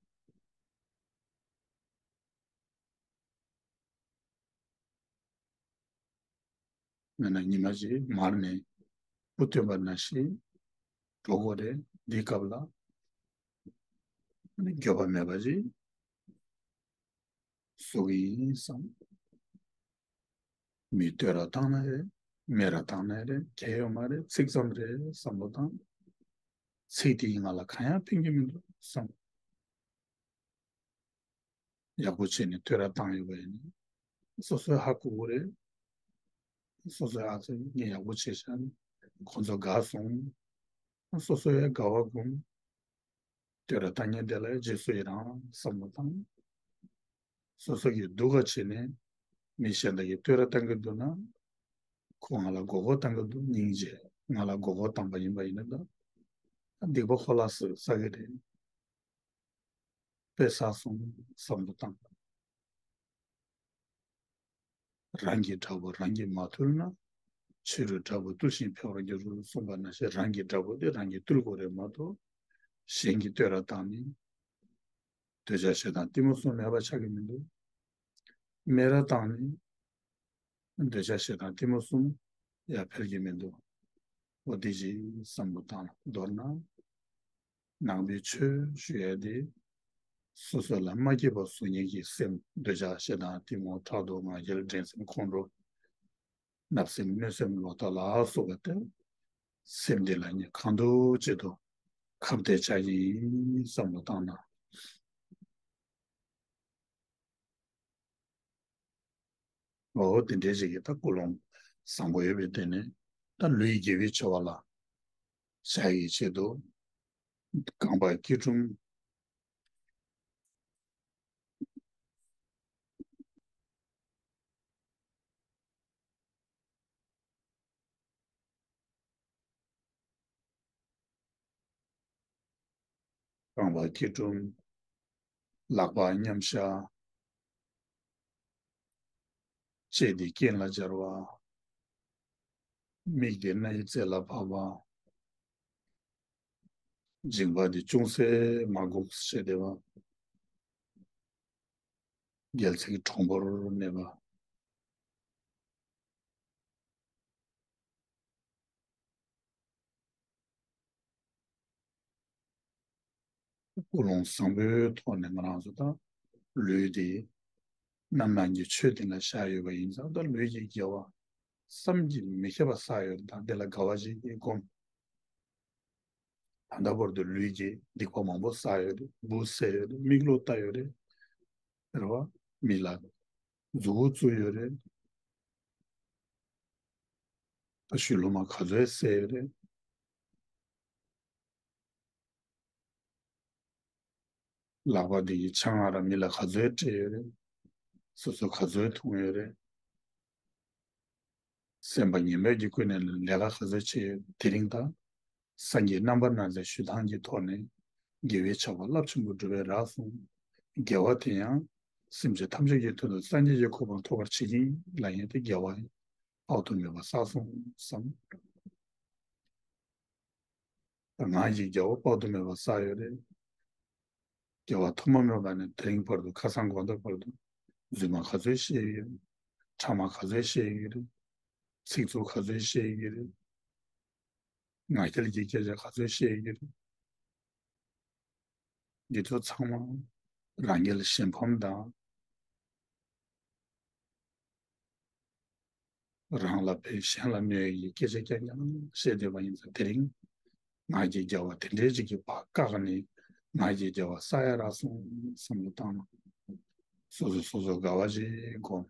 ང་ན་ཉི་མ་ཞིག་མར་ནས་སྤུ་བཏོན་པ་ནང་བཞིན་འགྲོ་དགོས་རེད། འདིའི་སྐབས་ལ་འགྱོད་པ་མེད་པ་ཞིག་བཟོ་གི་ཡིན་བསམ། མི་བསྟོད་ར་བཏང་ན་རེད། སྨད་ར་བཏང་ན་རེད། གལ་ཡོད་མ་རེད། ཚིག་ཙམ་རེད་བསམ་བློ་བཏང་། ཚིག་དེ་ཡིས་ང་ལ་གང་ཡང་ཕན་གྱི་མི་འདུག་བསམ། ཡག་པོ་བྱས་ནས་བསྟོད་ར་བཏང་ཡོད་པ་ཡིན་ན། སོ་སོས་ཧ་གོ་གི་རེད། སོ་སོས་ཨ་ཙི་ངས་ཡག་པོ་བྱས་ཤག་ཁོ་ཚོ་དགའ་སོང་། སོ་སོ་ཡང་དགའ་བ་སྒོམ། བསྟོད་ར་བཏང་མཁན་དེ་ལ་རྗེས་སུ་ཡི་རང་བསམ་བློ་བཏང་། སོ་སོ་གིས་སྡུག་ག་བྱས་ནས་མི་གཞན་དག་གིས་བསྟོད་ར་བཏང་གི་འདུག་ན། ཁོ་ང་ལ་མགོ་སྐོར་བཏང་གི་འདུག་སྙིང་རྗེ། ང་ལ་མགོ་སྐོར་བཏང་པ་ཡིན་པ་ཡིན་ན་ད། སྡིག་པ་ཁོ་ལ་བསགས་བསགས་གི་རེད། དཔེ་བསགས་སོང་བསམ་བློ་བཏང་། རང་གི་དགྲ་བོ་རང་གིས་མ་ཐུལ་ན། ཕྱི་རུ་དགྲ་བོ་བཏུལ་ཞིང་འཕེལ་བར་འགྱུར་གསུངས་པ་ནང་བཞིན། རང་གི་དགྲ་བོ་དེ་རང་གིས་བཏུལ་དགོས་རེད་མ་གཏོགས། གཞན་གྱིས་བསྟོད་ར་བཏང་ནས། འདོད་ཆགས་ཞེ་སྡང་གཏི་མུག་གསུམ་མེད་པ་ཆགས་ཀྱི་མི་འདུག་སྨད་ར་བཏང་ནས། འདོད་ཆགས་ཞེ་སྡང་གཏི་མུག་གསུམ་ཡར་འཕེལ་གྱི་མི་འདུག་འོ་དེ་ཅིག་བསམ་བློ་བཏང་། མདོར་ན། ནང་པའི་ཆོས་ཞུ་ཡ་དེ། སོ་སོ་ལ་མ་སྐྱིད་པ་བཟོ་མཁན་གྱི་སེམས། འདོད་ཆགས་ཞེ་སྡང་གཏི་མུག་ཕྲག་དོག་ང་རྒྱལ་འགྲན་སེམས་ཁོང་ཁྲོ། བརྣབ་སེམས་གནོད་སེམས་ལོག་ལྟ་ལ་སོགས་པ་སྟེ། སེམས་འདི་ལ་ངས་གང་ཐུབ་ཅི་ཐུབ་ཁ་གཏད་བཅག་གི་ཡིན་བསམ་བློ་བཏང་ན། འོ་དེ་འདྲའི་ཞིག་གིས་ད་ཀུན་སློང་བཟང་པོ་ཡོད་པའི་སྟེང་ནས། ད་ལུས་དགེ་བའི་བྱ་བ་ལ་བྱ་ཡི་ཆེད་དུ། རྐང་པ་སྐྱིལ་ཀྲུང་། རྐང་པ་སྐྱིལ་ཀྲུང་། ལག་པ་མཉམ་བཞག་ལྕེ་འདི་སྐེ་ལ་སྦྱར་བ། མིག་འདི་སྣའི་རྩེ་ལ་ཕབ་པ། མཇིང་པ་འདི་ཅུང་ཟད་མར་སྒུག་བྱས་བསྡད་པ། རྒྱལ་ཚིགས་དྲང་པོར་གནས་པ། ཀུན་སློང་བཟང་པོའི་ཐོག་ནས་ང་རང་ཚོ་ད་ལུས་འདི་རྣམ་སྣང་གི་ཆོས་སྟེང་ལ་བཞག་ཡོད་པ་ཡིན་ཙང་། ད་ལུས་ཀྱི་དགེ་བ་བསམ་གྱིས་མི་ཁྱབ་པ་བསགས་ཡོད། ད་འདི་ལ་དགའ་བ་ཞིག་གིས་བསྒོམ། ད་ལྟ་བར་དུ་ལུས་ཀྱིས་སྡིག་པ་མང་པོ་བསགས་ཡོད་རེད། འབུ་བསད་ཡོད་རེད། མིག་ལོག་བཏགས་ཡོད་རེད། རེད་བ། མི་ལ་མཛུ་གུ་བཙུགས་ཡོད་རེད། ད་ཤུལ་ལོ་མ་ག་ཚོད་བསད་ཡོད་རེད། ལག་པ་འདི་ཡིས་ཆང་ཨ་རག་མི་ལ་ག་ཚོད་སྤྲད་ཡོད་རེད། སོ་སོ་ག་ཚོད་འཐུང་ཡོད་རེད། སེམས་པ་ངན་པའི་གི་ཀུན་ནས་ལས་ཀ་ག་ཚོད་བྱས་ཡོད། དེ་རིང་ད་སངས་རྒྱས་རྣམ་པར་སྣང་མཛད་ཞུ་སྟངས་ཀྱི་ཐོག་ནས་དགེ་བའི་བྱ་བ་རླབས་ཆེན་པོ་སྒྲུབ་པའི་རག་སོང་། དགེ་བ་དེ་ཡང་སེམས་ཅན་ཐམས་ཅད་ཀྱི་དོན་དུ་སངས་རྒྱས་ཀྱི་གོ་འཕང་ཐོབ་པར་བྱེད་ཀྱི་ཡིན་ལབ་མཁན་དེ་དགེ་བ་ཡིན། དཔག་ཏུ་མེད་པ་བསགས་སོང་བསམ། ང་ཡིས་དགེ་བ་དཔག་ཏུ་མེད་པ་བསགས་ཡོད་རེད། དགེ་བ་ཐོག་མ་མེད་པ་ནས་དེ་རིང་བར་དུ། ཁ་སང་དགོང་དག་བར་དུ་རྫུན་མ་ག་ཚོད་བཤད་ཡོད་རེད། ཕྲ་མ་ག་ཚོད་བཤད་ཡོད་རེད། ཚིག་རྩུབ་ག་ཚོད་བཤད་ཡོད་རེད། ང་རྒྱལ་གྱི་སྐད་ཆ་ག་ཚོད་བཤད་ཡོད་རེད། འདི་ཚོ་ཚང་མ་རང་རྒྱལ་གཞན་ཕམ་དང་། རང་ལ་ཕན་གཞན་ལ་གནོད་ཀྱི་སྐད་ཆ་རྐྱང་རྐྱང་བཤད་བསྡད་པ་ཡིན་ཙང་། དེ་རིང་ང་རྒྱལ་བརྒྱ་པ་དེ་འདྲའི་ཅིག་གིས་ཕར་བཀག་ནས། ང་རྒྱལ་བརྒྱ་པ་བསགས་ཡ་རག་སོང་བསམ་བློ་བཏང་ན། སོ་སོ་སོ་སོ་དགའ་བ་ཅིག་སྒོམ།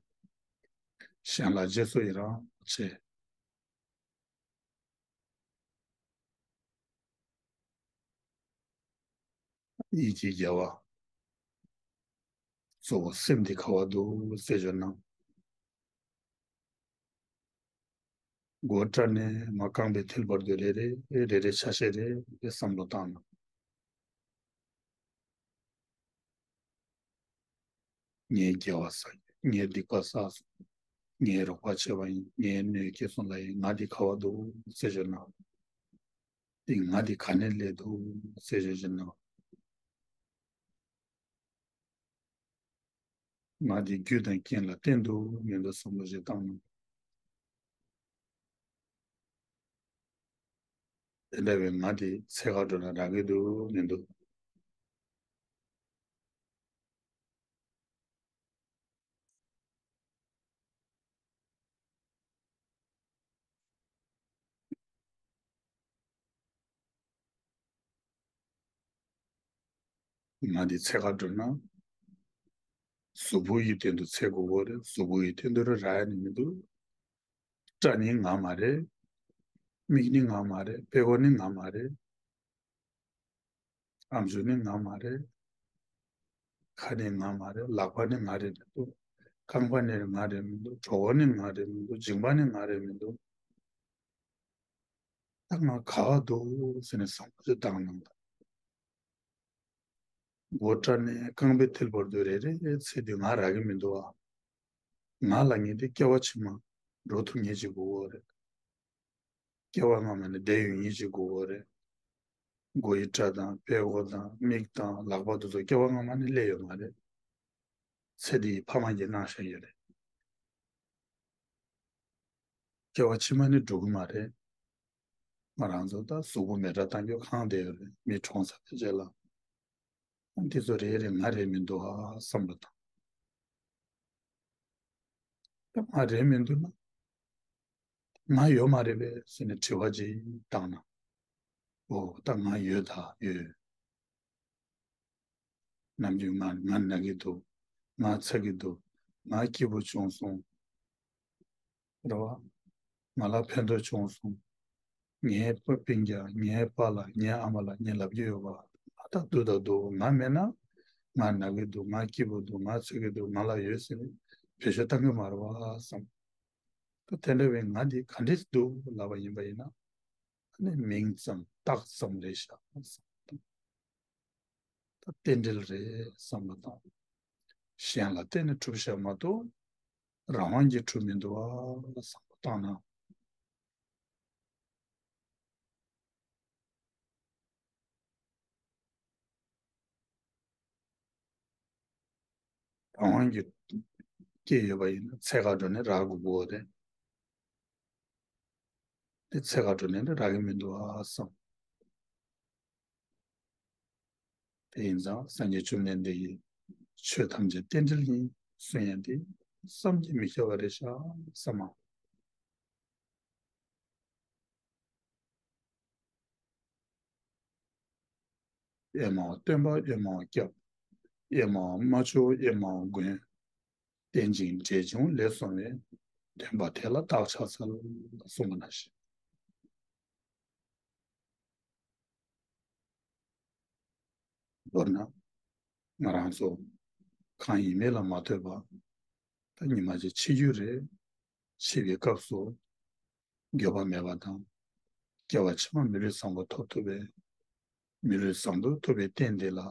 གཞན་ལ་རྗེས་སུ་ཡི་རང་བྱེད། ཡིད་ཀྱི་རྒྱལ་བ། གཙོ་བོ་སེམས་འདི་ག་བ་འདུག་རྩད་གཅོད་གནང་། མགོ་སྐྲ་ནས་མར་རྐང་པའི་མཐིལ་བར་དུ་རེ་རེ་རེ་རེ་ཆ་ཤས་རེ་རེ་བསམ་བློ་བཏང་ན། ངས་དགེ་བ་བསགས་ཡིན། ངས་སྡིག་པ་བསགས་སོང་། ངས་རོགས་པ་བྱས་པ་ཡིན། ངས་གནོད་སྐྱེལ་སོང་ལབ་ཡིན། ང་འདི་ག་བ་འདུག་རྩད་གཅོད་གནང་། དེ་ང་འདི་ག་ནས་སླེབས་འདུག་རྩད་གཅོད་ཅིག་གནང་། ང་འདི་རྒྱུ་དང་རྐྱེན་ལ་བརྟེན་འདུག་མི་འདུག་བསམ་བློ་ཞིག་བཏང་ན། དེ་འདྲ་བའི་ང་འདི་འཚོལ་ག་འགྲོ་ན་རག་གི་འདུག་མི་འདུག་ང་འདི་འཚོལ་ག་འགྲོ་ན། གཟུགས་པོ་ཡི་སྟེང་དུ་འཚོལ་དགོས་ཀྱི་རེད། གཟུགས་པོ་ཡི་སྟེང་དུ་ར་རག་ཡ་ནི་མི་འདུག་སྐྲ་ནི་ང་མ་རེད། མིག་ནི་ང་མ་རེད། ཕྱག་མགོ་ནི་ང་མ་རེད། ཨམ་ཅོག་ནི་ང་མ་རེད། ཁ་ནི་ང་མ་རེད། ལག་པ་ནི་ང་རེད་མི་འདུག་རྐང་པ་ནི་ང་རེད་མི་འདུག་གྲོད་ཁོག་ནི་ང་རེད་མི་འདུག་མཇིང་པ་ནི་ང་རེད་མི་འདུག་ད་ང་ག་བ་འདུག་ཟེར་ནས་བསམ་བློ་ཅིག་བཏང་གནང་དང་། མགོ་སྐྲ་ནས་རྐང་པའི་མཐིལ་བར་དུ་རེ་རེ་ཚེ་འདི་ང་རག་གི་མི་འདུག་ཨ། ང་ལ་ངེས་ཏེ་སྐྱེ་བ་ཕྱི་མ་འགྲོ་ཐུབ་ངེས་ཅིག་དགོས་ཀྱི་རེད། སྐྱེ་བ་སྔ་མ་ནས་བསྡད་ཡོད་ངེས་ཅིག་དགོས་ཀྱི་རེད། མགོ་ཡི་སྐྲ་དང་ཕྱག་མགོ་དང་མིག་དང་ལག་པ་དེ་ཚོ་སྐྱེ་བ་སྔ་མ་ནས་སླེབས་ཡོད་མ་རེད། ཚེ་འདིའི་ཕ་མ་གིས་གནང་བཞག་ཡོད་རེད། སྐྱེ་བ་ཕྱི་མ་ནས་འགྲོ་གི་མ་རེད། ང་རང་ཚོ་ད་གཟུགས་པོ་མེ་སྲེག་བཏང་རྒྱུ་གང་བསྡད་ཡོད་རེད། མི་གྲོངས་ཚར་བའི་རྗེས་ལ། འདི་ཚོ་རེད་རེད་ང་རེད་མི་འདུག་ཨ་བསམ་བློ་བཏང་། ད་ང་རེད་མི་འདུག་ན། ང་ཡོད་མ་རེད་པས་ཟེར་ནས་དྲི་བ་ཅིག་བཏང་ན། འོ་ད་ང་ཡོད་ད་ཡོད། ནམ་རྒྱུན་ང་ང་ན་གི་འདུག་ང་ཚ་གི་འདུག་ང་སྐྱིད་པོ་བྱུང་སོང་། རེད་བ། ང་ལ་ཕན་ཐོགས་བྱུང་སོང་། ངའི་སྤུན་ཀྱག་ངའི་པཱ་ལགས་ངའི་ཨ་མ་ལགས་ངས་ལབ་ཀྱི་ཡོད་པ། ང་ད་འདུག་ད་འདུག་ང་མེད་ན། ང་ན་གི་འདུག་ང་སྐྱིད་པོ་འདུག་ང་ཚ་གི་འདུག་ང་ལ་ཡོད་ཟེར་ནས་བེད་སྤྱོད་བཏང་གི་མ་རེད་བ་བསམ། ད་དེ་འདྲ་བའི་ང་འདི་ག་འདྲས་འདུག་ལབ་པ་ཡིན་པ་ཡིན་ན། ཨ་ནི་མིང་ཙམ་རྟགས་ཙམ་རེད་ཤག་བསམ། ད་རྟེན་འབྲེལ་རེད་བསམ་པ་དང་། གཞན་ལ་བརྟེན་ནས་གྲུབ་བཞག་མ་གཏོགས། རང་དབང་གིས་གྲུབ་མི་འདུག་ཨ་བསམ་བློ་བཏང་ན། རང་དབང་གིས་སྐྱེས་ཡོད་པ་ཡིན་ན་འཚོལ་ག་འགྲོ་ནས་རག་དགོས་ཀྱི་ཡོད་རེད། དེ་འཚོལ་ག་འགྲོ་ནས་ནི་རག་གི་མི་འདུག་ཨ་བསམ། དེ་ཡིན་ཙང་སངས་རྒྱས་བཅོམ་ལྡན་འདས་ཀྱིས་ཆོས་ཐམས་ཅད་རྟེན་འབྲེལ་ཡིན་གསུང་ཡ་དེ་བསམ་གྱིས་མི་ཁྱབ་པ་རེད་ཤག་བསམ་མ། ཨེ་མའོ་སྟོན་པ་ཨེ་མའོ་སྐྱབས། ཨེ་མའོ་མ་ཆོག་ཨེ་མའོ་མགོན། རྟེན་ཅིང་འབྲེལ་འབྱུང་ལས་གསུངས་པའི། སྟོན་པ་དེ་ལ་བདག་ཕྱག་འཚལ་གསུངས་པ་ནང་བཞིན། མདོར་ན། ང་རང་ཚོ་གང་ཡིན་མིན་ལ་མ་ལྟོས་པར་ད་ཉི་མ་ཅིག་འཆི་རྒྱུ་རེད། འཆི་བའི་སྐབས་སུ་འགྱོད་པ་མེད་པ་དང་། སྐྱེ་བ་ཕྱི་མ་མི་ལུས་བཟང་པོ་ཐོབ་ཐུབ་པའི། མི་ལུས་བཟང་པོ་ཐོབ་པའི་རྟེན་དེ་ལ་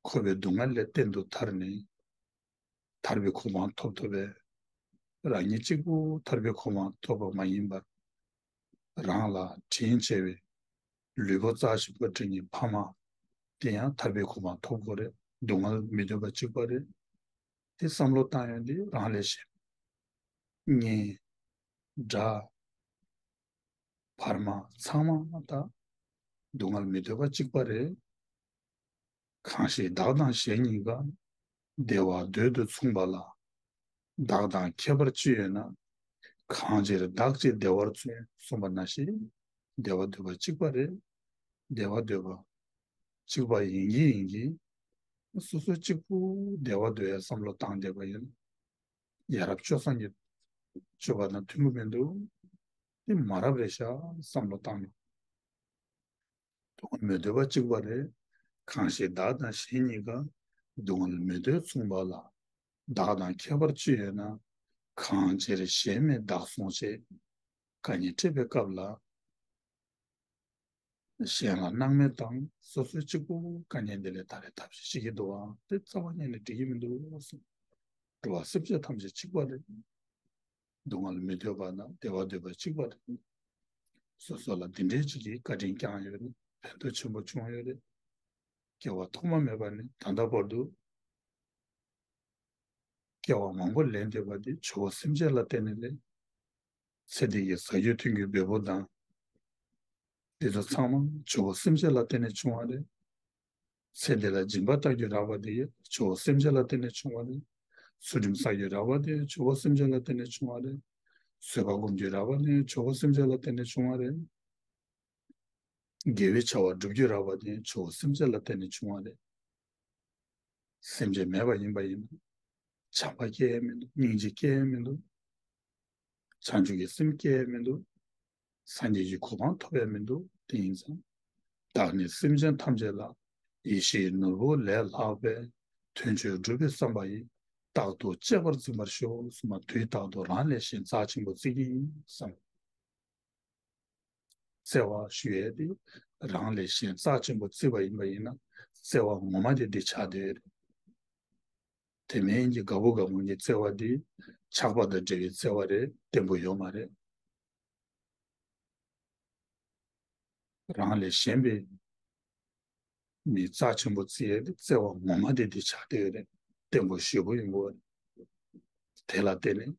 འཁོར་བའི་སྡུག་བསྔལ་ལས་གཏན་དུ་ཐར་ནས། ཐར་པའི་གོ་འཕང་ཐོབ་ཐུབ་པའི། རང་ཉིད་གཅིག་པུ་ཐར་པའི་གོ་འཕང་ཐོབ་པ་མ་ཡིན་པར། རང་ལ་དྲིན་ཆེ་བའི་ལུས་པོ་རྩ་ཆེན་པོ་སྒྲིང་ནི་ཕ་མ་དེ་ཡང་ཐར་པའི་གོ་འཕང་ཐོབ་དགོས་རེད། སྡུག་བསྔལ་མི་འདོད་པ་གཅིག་པ་རེད། དེ་བསམ་བློ་བཏང་ཡོང་དུས་རང་ལས་གཞན་གཉེན་དགྲ་བར་མ་ཚང་མ་དང་སྡུག་བསྔལ་མི་འདོད་པ་གཅིག་པ་རེད། གང་ཞིག་བདག་དང་གཞན་གཉིས་ཀ། བདེ་བ་འདོད་དུ་མཚུངས་པ་ལ། བདག་དང་ཁྱད་པར་ཅི་ཡོད་ན། གང་ཕྱིར་བདག་གཅིག་བདེ་བར་མཚུངས། གསུངས་པ་ནང་བཞིན། བདེ་བ་འདོད་པ་གཅིག་པ་རེད། བདེ་བ་འདོད་པ་གཅིག་པ་ཡིན་གྱི་ཡིན་གྱི། སོ་སོ་གཅིག་པུ་བདེ་བ་འདོད་ཡ་བསམ་བློ་བཏང་བསྡད་པ་ཡིན་ན། ཡ་རབས་སྤྱོད་བཟང་གི་སྤྱོད་པ་དང་མཐུན་གྱི་མི་འདུག་དེ་མ་རབས་རེད་ཤག་བསམ་བློ་བཏང་ན། སྡུག་བསྔལ་མི་འདོད་པ་གཅིག་པ་རེད། གང་ཞིག་བདག་དང་གཞན་གཉིས་ཀ། སྡུག་བསྔལ་མི་འདོད་མཚུངས་པ་ལ། བདག་དང་ཁྱད་པར་ཅི་ཡོད་ན། གང་ཕྱིར་གཞན་མེད་བདག་སོང་ཞེས། བཀའ་ཉན་འཕྲད་པའི་སྐབས་ལ། གཞན་ལ་སྣང་མེད་དང་སོ་སོའི་གཅིག་པུ་བཀའ་ཉན་དེ་ལས་ད་རེས་ཐབས་ཤེས་བྱེད་ཀྱི་འདུག་ཨང་། དེ་རྩ་བ་ཉིད་ནས་འགྲིག་གི་མི་འདུག་གསུངས། འགྲོ་བ་སེམས་ཅན་ཐམས་ཅད་གཅིག་པ་རེད། སྡུག་བསྔལ་མི་འདོད་པ་དང་བདེ་བ་འདོད་པ་གཅིག་པ་རེད། སོ་སོ་ལ་འདི་འདྲའི་ཅིག་གི་བཀའ་དྲིན་བསྐྱངས་ཡོད་ནི་ཕན་ཐོགས་ཆེན་པོ་བྱུང་ཡོད་རེད། སྐྱེ་བ་ཐོག་མ་མེད་པ་ནས་ད་ལྟ་བར་དུ་སྐྱེ་བ་མང་པོ་ལེན་བསྡད་པ་དེ་ཇོ་བོ་སེམས་ཅན་ལ་བརྟེན་ནས་ལེན། ཚེ་འདི་ཡི་ཟ་རྒྱུ་འཐུང་རྒྱུའི་འབེལ་པོ་དང་། དེ་ཚོ་ཚང་མ་ཇོ་བོ་སེམས་ཅན་ལ་བརྟེན་ནས་བྱུང་བ་རེད། ཚེ་འདི་ལ་སྦྱིན་པ་བཏང་རྒྱུ་རག་པ་དེ་ཇོ་བོ་སེམས་ཅན་ལ་བརྟེན་ནས་བྱུང་བ་རེད། ཚུལ་ཁྲིམས་བསགས་རྒྱུ་རག་པ་དེ་ཇོ་བོ་སེམས་ཅན་ལ་བརྟེན་ནས་བྱུང་བ་རེད། བཟོད་པ་སྒོམ་རྒྱུ་རག་པ་དེ་ཇོ་བོ་སེམས་ཅན་ལ་བརྟེན་ནས་བྱུང་བ་རེད། དགེ་བའི་བྱ་བ་སྒྲུབ་རྒྱུ་རག་པ་དེ་ཇོ་བོ་སེམས་ཅན་ལ་བརྟེན་ནས་བྱུང་བ་རེད། སེམས་ཅན་མེད་པ་ཡིན་པ་ཡིན་ན། བྱམས་པ་སྐྱེ་ཡས་མི་འདུག་སྙིང་རྗེ་སྐྱེ་ཡས་མི་འདུག་བྱང་ཆུབ་ཀྱི་སེམས་སྐྱེ་ཡས་མི་འདུག་སངས་རྒྱས་ཀྱི་གོ་འཕང་ཐོབ་ཡས་མི་འདུག་དེ་ཡིན་ཙང་། བདག་ནི་སེམས་ཅན་ཐམས་ཅད་ལ། ཡིད་བཞིན་ནོར་བུ་ལས་ལྷག་པའི། དོན་སྤྱོད་སྒྲུབ་པའི་བསམ་པ་ཡིས། རྟག་ཏུ་གཅེས་པར་འཛིན་པར་ཤོག་གསུངས་པ། དུས་རྟག་ཏུ་རང་ལས་གཞན་རྩ་ཆེན་པོ་བརྩི་གི་ཡིན་བསམ། བརྩེ་བ་ཞུ་ཡས་དེ་རང་ལས་གཞན་རྩ་ཆེན་པོ་བརྩིས་པ་ཡིན་པ་ཡིན་ན། བརྩེ་བ་ངོ་མ་དེ་འདི་ཆགས་བསྡད་ཡོད་རེད། དེ་མིན་གྱི་དགའ་པོ་དགའ་མོ་གྱི་བརྩེ་བ་འདི་ཆགས་པ་དང་འབྲེལ་བའི་བརྩེ་བ་རེད། བརྟན་པོ་ཡོད་མ་རེད། རང་ལས་གཞན་པའི་མི་རྩ་ཆེན་པོ་བརྩི་ཡས་དེ་བརྩེ་བ་ངོ་མ་དེ་འདི་ཆགས་བསྡད་ཡོད་རེད། བརྟན་པོ་ཞེ་པོ་ཡིན་དགོས་རེད། དེ་ལ་བརྟེན་ནས་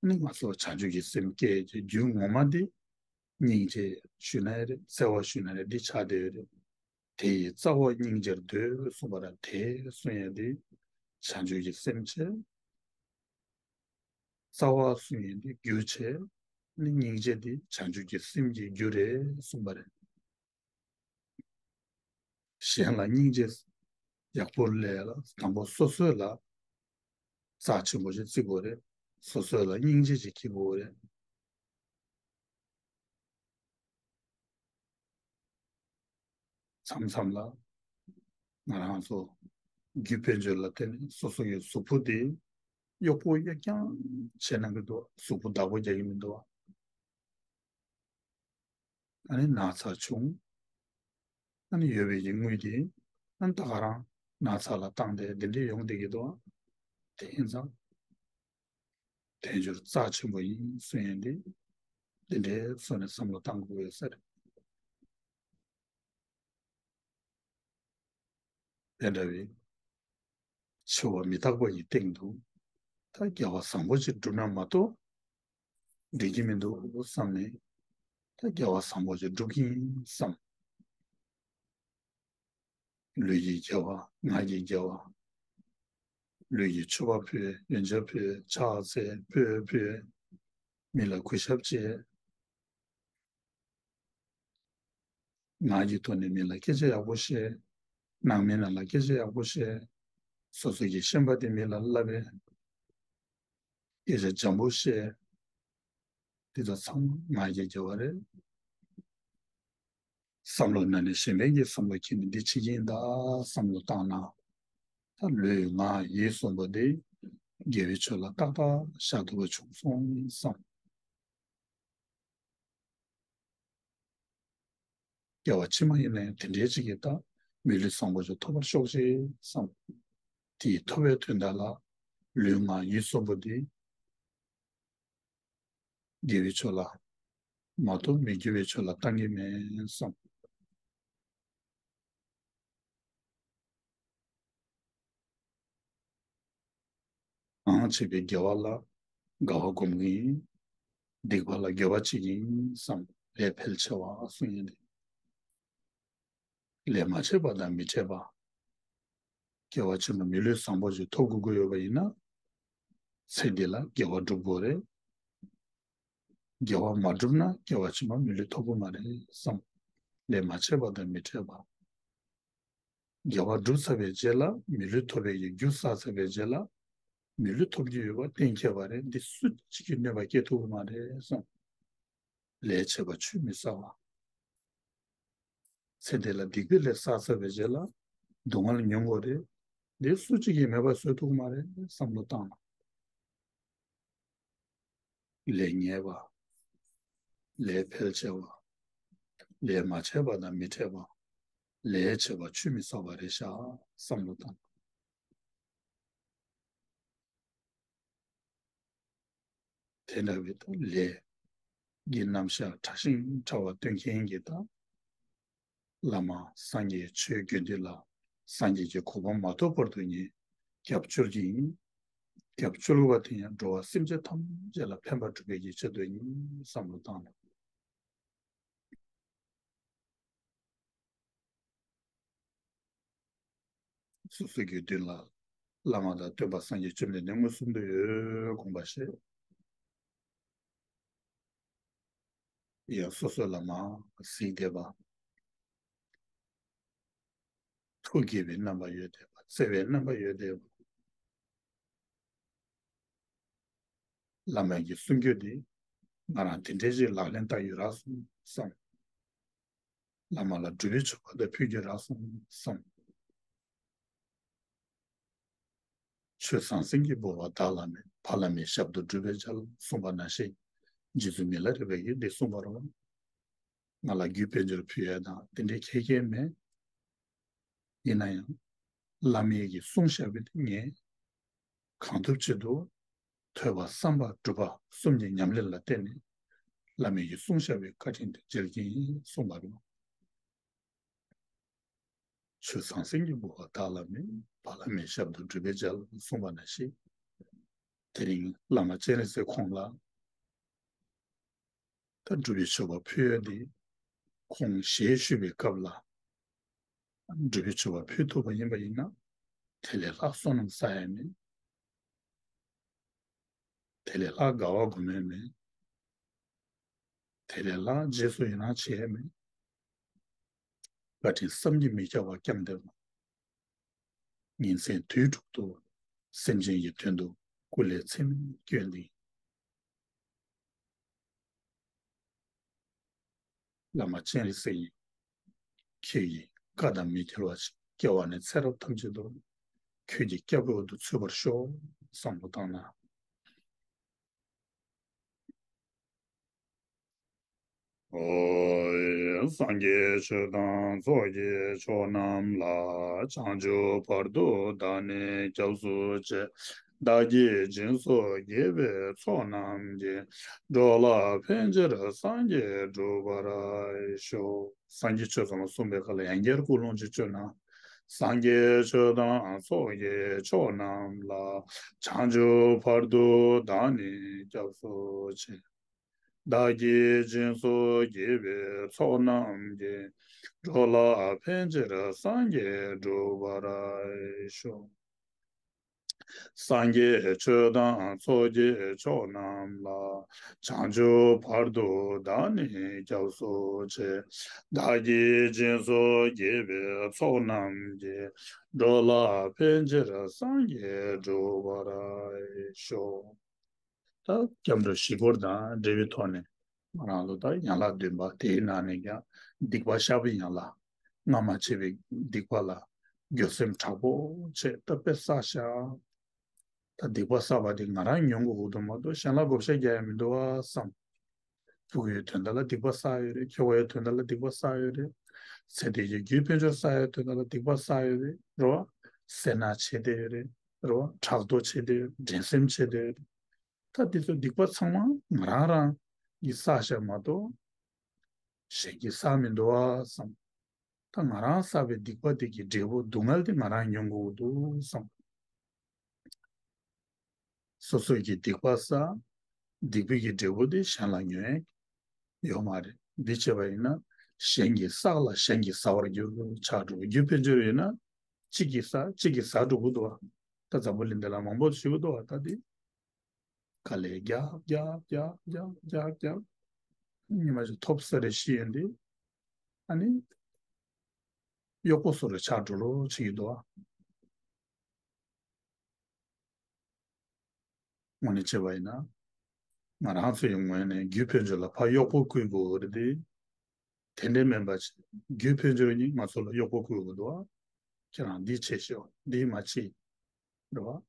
ནི་ང་ཚོ་བྱང་ཆུབ་ཀྱི་སེམས་སྐྱེ་ཡས་ཀྱི་རྒྱུ་ངོ་མ་དེ་སྙིང་རྗེ་ཞུ་ན་ཡང་རེད། བརྩེ་བ་ཞུ་ན་རེད། འདི་ཆགས་བསྡད་ཡོད་རེད། དེ་ཡི་རྩ་བ་སྙིང་རྗེར་འདོད་གསུངས་པ་ར། དེ་གསུང་ཡས་དེ་བྱང་ཆུབ་ཀྱི་སེམས་བྱས། རྩ་བ་གསུང་ཡས་དེ་རྒྱུ་བྱས། ནི་སྙིང་རྗེ་དེ་བྱང་ཆུབ་ཀྱི་སེམས་ཀྱི་རྒྱུ་རེད་གསུངས་པ་རེད། གཞན་ལ་སྙིང་རྗེ་ཡག་པོ་སླེབས་ལ་དང་པོ་སོ་སོ་ལ་རྩ་ཆེན་པོ་ཞིག་བརྩི་དགོས་རེད། སོ་སོ་ལ་སྙིང་རྗེ་ཅིག་སྐྱེ་དགོས་རེད། མཚམས་མཚམས་ལ་ང་རང་ཚོ་རྒྱུ་དཔལ་འབྱོར་ལ་བརྟེན་ནས་སོ་སོ་ཡི་གཟུགས་པོ་དེ་གཡོག་པོ་གཡོག་རྐྱང་བྱས་གནང་གི་འདུག་གཟུགས་པོ་བདག་པོ་རྒྱག་གི་མི་འདུག་ཨ་ནི་ན་ཚ་བྱུང་། ཨ་ནི་ཡོད་པའི་གི་དངུལ་དེ་ཨ་ནི་ད་ག་རང་ན་ཚ་ལ་བཏང་སྟེ་འདི་འདྲས་ཡོང་བསྡད་ཀྱི་འདུག་དེ་ཡིན་ཙང་། དལ་འབྱོར་རྩ་ཆེན་པོ་ཡིན་གསུང་ཡས་འདི། འདི་འདྲའི་ཚོ་ནས་བསམ་བློ་བཏང་དགོས་ཡོད་ས་རེད། དེ་འདྲ་བའི་འཆི་བ་མི་རྟག་པ་ཡི་སྟེང་དུ་ད་དགེ་བ་བཟང་པོ་ཅིག་བསྒྲུབས་ན་མ་གཏོགས་འགྲིག་གི་མི་འདུག་བསམ་ནས། ད་དགེ་བ་བཟང་པོ་ཅིག་སྒྲུབ་ཀྱི་ཡིན་བསམ། ལུས་ཀྱི་དགེ་བ། ངག་གི་དགེ་བ། ལུས་ཀྱི་མཆོད་པ་ཕུལ། ཡོན་ཆབ་ཕུལ། ཕྱག་འཚལ། སྤོས་ཕུལ། མི་ལ་གུས་ཞབས་བྱས། ངག་གི་ཐོག་ནས་མི་ལ་སྐད་ཆ་ཡག་པོ་བཤད། ནང་མི་རྣམས་ལ་སྐད་ཆ་ཡག་པོ་བཤད། སོ་སོ་གི་ཤེས་པ་དེ་མི་ལ་བསླབ་པས། སྐད་ཆ་འཇམ་པོ་བཤད། འདི་ཚོ་ཚང་མ་ངག་གི་དགེ་བ་རེད། བསམ་བློ་ནང་ནས་གཞན་ཕན་གྱི་བསམ་བློ་ཁྱེར་ནས་འདི་བྱེད་ཀྱི་ཡིན་ད་བསམ་བློ་བཏང་ན། ད་ལུས་ངག་ཡིད་གསུམ་པོ་འདི་དགེ་བའི་ཕྱོགས་ལ་ཏག་ཏག་བཞག་ཐུབ་པ་བྱུང་སོང་བསམ། སྐྱེ་བ་ཕྱི་མ་ཡིན་ན་ཡང་དེ་འདྲའི་ཅིག་གིས་ད་མི་ལུས་བཟང་པོ་ཅིག་ཐོབ་པར་ཤོག་ཅིག་བསམ། དེའི་ཐོབ་པའི་དོན་དག་ལ་ལུས་ངག་ཡིད་གསུམ་པོ་འདི་དགེ་བའི་ཕྱོགས་ལ་མ་གཏོགས་མི་དགེ་བའི་ཕྱོགས་ལ་བཏང་གི་མེད་བསམ། ཨང་བྱས་པའི་དགེ་བ་ལ་དགའ་བ་སྒོམ་གྱི་ཡིན། སྡིག་པ་ལ་དགེ་བ་བྱེད་ཀྱི་ཡིན་བསམ། ལས་འཕེལ་ཆེ་བ་གསུང་ཡིན་ཏེ། ལས་མ་བྱས་པ་དང་མི་འཕྲད་པ། སྐྱེ་བ་ཕྱི་མ་མི་ལུས་བཟང་པོ་ཞིག་ཐོབ་དགོས་ཀྱི་ཡོད་པ་ཡིན་ན། ཚེ་འདི་ལ་དགེ་བ་སྒྲུབ་དགོས་རེད། དགེ་བ་མ་བསྒྲུབས་ན་སྐྱེ་བ་ཕྱི་མ་མི་ལུས་ཐོབ་ཀྱི་མ་རེད་བསམ། ལས་མ་བྱས་པ་དང་མི་འཕྲད་པ། དགེ་བ་བསྒྲུབས་ཚར་བའི་རྗེས་ལ་མི་ལུས་ཐོབ་པའི་གི་རྒྱུ་བསགས་ཚར་བའི་རྗེས་ལ་མི་ལུས་ཐོབ་ཀྱི་ཡོད་པ་གཏན་འཁེལ་བ་རེད། འདི་སུ་གཅིག་གིས་གནོད་པ་སྐྱེལ་ཐུབ་ཀྱི་མ་རེད་བསམ། ལས་བྱས་པ་ཆུད་མི་ཟ་བ། ཚེ་འདི་ལ་སྡིག་པའི་ལས་བསགས་ཚར་བའི་རྗེས་ལ་སྡུག་བསྔལ་མྱོང་དགོས་རེད། འདི་སུ་གཅིག་གིས་མེད་པ་བཟོ་ཐུབ་ཀྱི་མ་རེད་བསམ་བློ་བཏང་ན། ལས་ཉེས་པ། ལས་འཕེལ་ཆེ་བ། ལས་མ་བྱས་པ་དང་མི་འཕྲད་པ། ལས་བྱས་པ་ཆུད་མི་ཟ་བ་རེད་ཤག་བསམ་བློ་བཏང་། དེ་འདྲ་བའི་ད་ལས་ཀྱི་རྣམ་གཞག་ཕྲ་ཞིང་ཕྲ་བ་སྟོན་མཁན་གྱི་ད་བླ་མ་སངས་རྒྱས་ཆོས་དགེ་འདུན་ལ་སངས་རྒྱས་ཀྱི་གོ་འཕང་མ་ཐོབ་བར་དུ་ངས་སྐྱབས་བཅོལ་གྱི་ཡིན། སྐྱབས་བཅོལ་བ་དེ་ཡང་འགྲོ་བ་སེམས་ཅན་ཐམས་ཅད་ལ་ཕན་པ་སྒྲུབ་པའི་ཡིད་ཆེས་དོན་ཡིན་བསམ་བློ་བཏང་ལ། སོ་སོའི་རྒྱུད་འདི་ལ་བླ་མ་དང་སྟོན་པ་སངས་རྒྱས་བཅོམ་ལྡན་འདས་མངོན་སུམ་དུ་ཡོད་དགོངས་པ་བཞེས། ཡང་སོ་སོ་ལ་མར་གཟིགས་བསྡད་པ། ཐུགས་དགྱེས་པའི་རྣམ་པ་ཡོད་བསྡད་པ། བརྩེ་བའི་རྣམ་པ་ཡོད་བསྡད་པ། བླ་མ་གི་གསུང་རྒྱུན་འདི་ང་རང་དེ་འདྲའི་ཞིག་ལག་ལེན་བསྟར་ཡོད་རག་སོང་བསམ། བླ་མ་ལ་སྒྲུབ་པའི་མཆོད་པ་དེ་ཕུལ་རྒྱུ་རག་སོང་བསམ། ཆོས་ཟང་ཟིང་གི་འབུལ་བ་བདག་ལ་མེད། ཕ་བླ་མའི་ཞབས་ཏུ་སྒྲུབ་པའི་ཕྱིར་གསུངས་པ་ནང་བཞིན། རྗེ་བཙུན་མི་ལ་རས་པས་ཀྱིས་འདི་གསུངས་པ་རེད། ང་ལ་རྒྱུ་དཔལ་འབྱོར་ཕུལ་ཡས་དང་དེ་འདྲའི་ཁྱད་ཁྱད་མེད། ཡིན་ན་ཡང་། བླ་མས་ཀྱིས་གསུངས་བཞག་པ་དེ་ངས་གང་ཐུབ་བྱེད་དུ། ཐོས་པ་བསམ་པ་སྒྲུབ་པ་གསུམ་གྱི་ཉམས་ལེན་ལ་བརྟེན་ནས་བླ་མས་ཀྱིས་གསུངས་བཞག་པའི་བཀའ་དྲིན་དེ་འཇལ་གྱི་ཡིན་གསུངས་པ་རེད། ཆོས་ཟང་ཟིང་གི་འབུལ་བ་བདག་ལ་མེད། ཕ་བླ་མའི་ཞབས་ཏུ་སྒྲུབ་པའི་ཕྱིར་གསུངས་པ་ནང་བཞིན། དེ་རིང་བླ་མ་སྤྱན་རས་གཟིགས་ཁོང་ལ་ད་སྒྲུབ་པའི་མཆོད་པ་ཕུལ་ཡས་དེ་ཁོང་ཞལ་བཞུགས་པའི་སྐབས་ལ་སྒྲུབ་པའི་མཆོད་པ་ཕུལ་ཐུབ་པ་ཡིན་པ་ཡིན་ན། དེ་ལས་ལྷག་བསོད་ནམས་བསགས་ཡས་མེད། དེ་ལས་ལྷག་དགའ་བ་སྒོམ་ཡས་མེད། དེ་ལས་ལྷག་རྗེས་སུ་ཡི་རང་བྱེད་ཡས་མེད། བཀའ་དྲིན་བསམ་གྱིས་མི་ཁྱབ་པ་བསྐྱངས་ཏེ། ཉིན་མཚན་དུས་དྲུག་ཏུ་སེམས་ཅན་གྱི་དོན་དུ་སྐུ་ལས་ཚེ་སྨད་བསྐྱོན་ཏེ། བླ་མ་སྤྱན་རས་གཟིགས། ཁྱེད་ཀྱི་བཀའ་དང་མི་འགལ་བ་ཞིག་སྐྱེ་བ་ནས་ཚེ་རབས་ཐམས་ཅད་དུ་ཁྱེད་ཀྱི་སྐྱབས་འོག་ཏུ་ཚུད་པར་ཤོག་བསམ་བློ་བཏང་ན། ཨོ། སངས་རྒྱས་ཆོས་དང་ཚོགས་ཀྱི་མཆོག་རྣམས་ལ། བྱང་ཆུབ་བར་དུ་བདག་ནི་སྐྱབས་སུ་མཆི། བདག་གིས་སྦྱིན་སོགས་བགྱིས་པའི་ཚོགས་རྣམས་ཀྱིས། འགྲོ་ལ་ཕན་ཕྱིར་སངས་རྒྱས་འགྲུབ་པར་ཤོག་སངས་རྒྱས་ཆོས་ཚང་ལ་གསུངས་པའི་ཁ་ལ་ཡང་བསྐྱར་ཀུན་སློང་ཅིག་བཅོས་ན། སངས་རྒྱས་ཆོས་དང་ཚོགས་ཀྱི་མཆོག་རྣམས་ལ། བྱང་ཆུབ་བར་དུ་བདག་ནི་སྐྱབས་སུ་མཆི། བདག་གིས་སྦྱིན་སོགས་བགྱིས་པའི་ཚོགས་རྣམས་ཀྱིས། འགྲོ་ལ་ཕན་ཕྱིར་སངས་རྒྱས་འགྲུབ་པར་ཤོག་སངས་རྒྱས་ཆོས་དང་ཚོགས་ཀྱི་མཆོག་རྣམས་ལ། བྱང་ཆུབ་བར་དུ་བདག་ནི་སྐྱབས་སུ་མཆི། བདག་གིས་སྦྱིན་སོགས་བགྱིས་པའི་ཚོགས་རྣམས་ཀྱིས། འགྲོ་ལ་ཕན་ཕྱིར་སངས་རྒྱས་འགྲུབ་པར་ཤོག་ད་སྐྱབས་འགྲོ་བཞི་སྐོར་དང་འབྲེལ་བའི་ཐོག་ནས་ང་རང་ཚོ་ད་ཡན་ལག་བདུན་པ་དེའི་ནང་ནས་ཀྱང་སྡིག་པ་བཤགས་པའི་ཡན་ལག་སྔ་མ་བྱས་པའི་སྡིག་པ་ལ་འགྱོད་སེམས་དྲག་པོ་བྱས་ད་དཔེ་བསགས་བཞག་ད་སྡིག་པ་བསགས་པ་དེ་ང་རང་མྱོང་དགོས་ཀྱི་འདུག་མ་གཏོགས་གཞན་ལ་བགོ་བཤའ་རྒྱག་ཡ་མི་འདུག་བ་བསམ། ཕྲུ་གུའི་དོན་དག་ལ་སྡིག་པ་བསགས་ཡོད་རེད། ཁྱོ་གའི་དོན་དག་ལ་སྡིག་པ་བསགས་ཡོད་རེད། ཚེ་འདི་གི་རྒྱུ་དཔལ་འབྱོར་བསགས་ཡའི་དོན་དག་ལ་སྡིག་པ་བསགས་ཡོད་རེད་རོ། སེར་སྣ་བྱེད་བསྡད་ཡོད་རེད་རོ། ཕྲག་དོག་བྱེད་བསྡད་ཡོད་རེད། འགྲན་སེམས་བྱེད་བསྡད་ཡོད་རེད། ད་འདི་ཚོ་སྡིག་པ་ཚང་མ་ང་རང་རང་གིས་བསགས་བཞག་མ་གཏོགས་གཞན་གྱིས་བསགས་མི་འདུག་བ་བསམ། ད་ང་རང་བསགས་པའི་སྡིག་པ་དེ་གི་འབྲས་བུ་སྡུག་བསྔལ་དེ་ང་རང་མྱོང་དགོས་ཀྱི་འདུག་བསམ། སོ་སོ་གིས་སྡིག་པ་བསགས། སྡིག་པའི་གི་འབྲས་བུ་དེ་གཞན་ལ་ཉོན་ཡ་ཡོད་མ་རེད། འདི་བྱས་པ་ཡིན་ན་གཞན་གྱིས་བསགས་ལ་གཞན་གྱིས་ཟ་བར་འགྱུར་ཆགས་འགྲོ། རྒྱུ་དཔལ་འབྱོར་ཡོད་ན་གཅིག་གིས་ཟ་གཅིག་གིས་ཟ་འགྲོ་གི་འདུག་བ། ད་འཛམ་བུ་གླིང་འདི་ལ་མང་པོ་ཞིག་འདུག་བ། ད་འདི་དཀའ་ལས་རྒྱག་རྒྱག་རྒྱག་རྒྱག་རྒྱག་རྒྱག་ཉི་མ་ཞིག་ཐོབ་ས་རེ་ཤི་ཡོང་དུས་ཨ་ནི་གཡོག་པོ་བཟོ་འདྲ་ཆགས་འགྲོ་ལོ་བྱེད་ཀྱི་འདུག་བ། དངོས་གནས་བྱས་པ་ཡིན་ན། ང་རང་ཚོ་ཡི་ངོས་ནས་རྒྱུ་དཔལ་འབྱོར་ལ་ཕར་གཡོག་པོ་བསྐོས་དགོས་རེད་དེ། དེ་འདྲའི་མིན་པ་ཅིག་རྒྱུ་དཔལ་འབྱོར་གྱིས་ང་ཚོ་ལ་གཡོག་པོ་བསྐོས་དགོས་འདུག་ཨ། ཁྱེད་རང་འདི་བྱེད་ཤོག་འདི་མ་བྱེད། རེད་བ།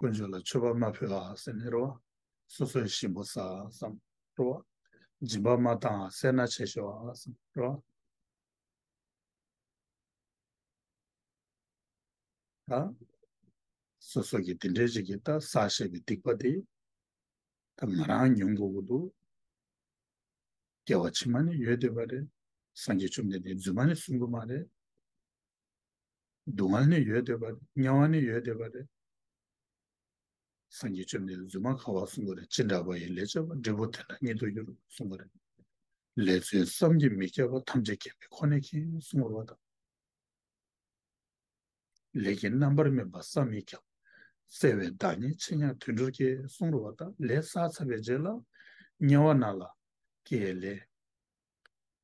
དཀོན་མཆོག་ལ་མཆོད་པ་མ་ཕུལ་ཨ་ཟེར་ནས་རེད་བ། སོ་སོའི་ཞིམ་པོ་ཟ་བསམ། རེད་བ། སྦྱིན་པ་མ་བཏང་ཨ་སེར་སྣ་བྱེད་ཤོག་ཨ་བསམ། རེད་བ། ད། སོ་སོ་གིས་དེ་འདྲའི་ཞིག་གིས་ད་བསགས་བཞག་པའི་སྡིག་པ་དེ། ད་ང་རང་མྱོང་དགོས་ཀྱི་འདུག་སྐྱེ་བ་ཕྱི་མ་ནས་ཡོད་བསྡད་པ་རེད། སངས་རྒྱས་བཅོམ་ལྡན་འདས་རྫུན་མ་ནས་གསུང་གི་མ་རེད། སྡུག་བསྔལ་ནས་ཡོད་བསྡད་པ་རེད། དམྱལ་བ་ནས་ཡོད་བསྡད་པ་རེད། སངས་རྒྱས་བཅོམ་ལྡན་འདས་རྫུན་མ་ག་པར་གསུང་གི་རེད། ཅི་འདྲ་བ་ཡི་ལས་བྱས་པ་འབྲས་བུ་དེ་འདྲ་ཉིད་དུ་འགྱུར་གསུང་གི་རེད། ལས་ཚུལ་བསམ་གྱིས་མི་ཁྱབ་པ་ཐམས་ཅད་མཁྱེན་པས་ཁོ་ནས་མཁྱེན་གསུང་བ་དང་། ལས་ཀྱི་རྣམ་པར་སྨིན་པ་བསམ་མི་ཁྱབ། བརྩེ་བའི་བདག་ཉིད་ཆེ་ཉག་དུད་འགྲོར་སྐྱེ་གསུང་རུ་བ་དང་ལས་བསགས་ཚར་བའི་རྗེས་ལ་དམྱལ་བ་ནང་ལ་སྐྱེ་ལས།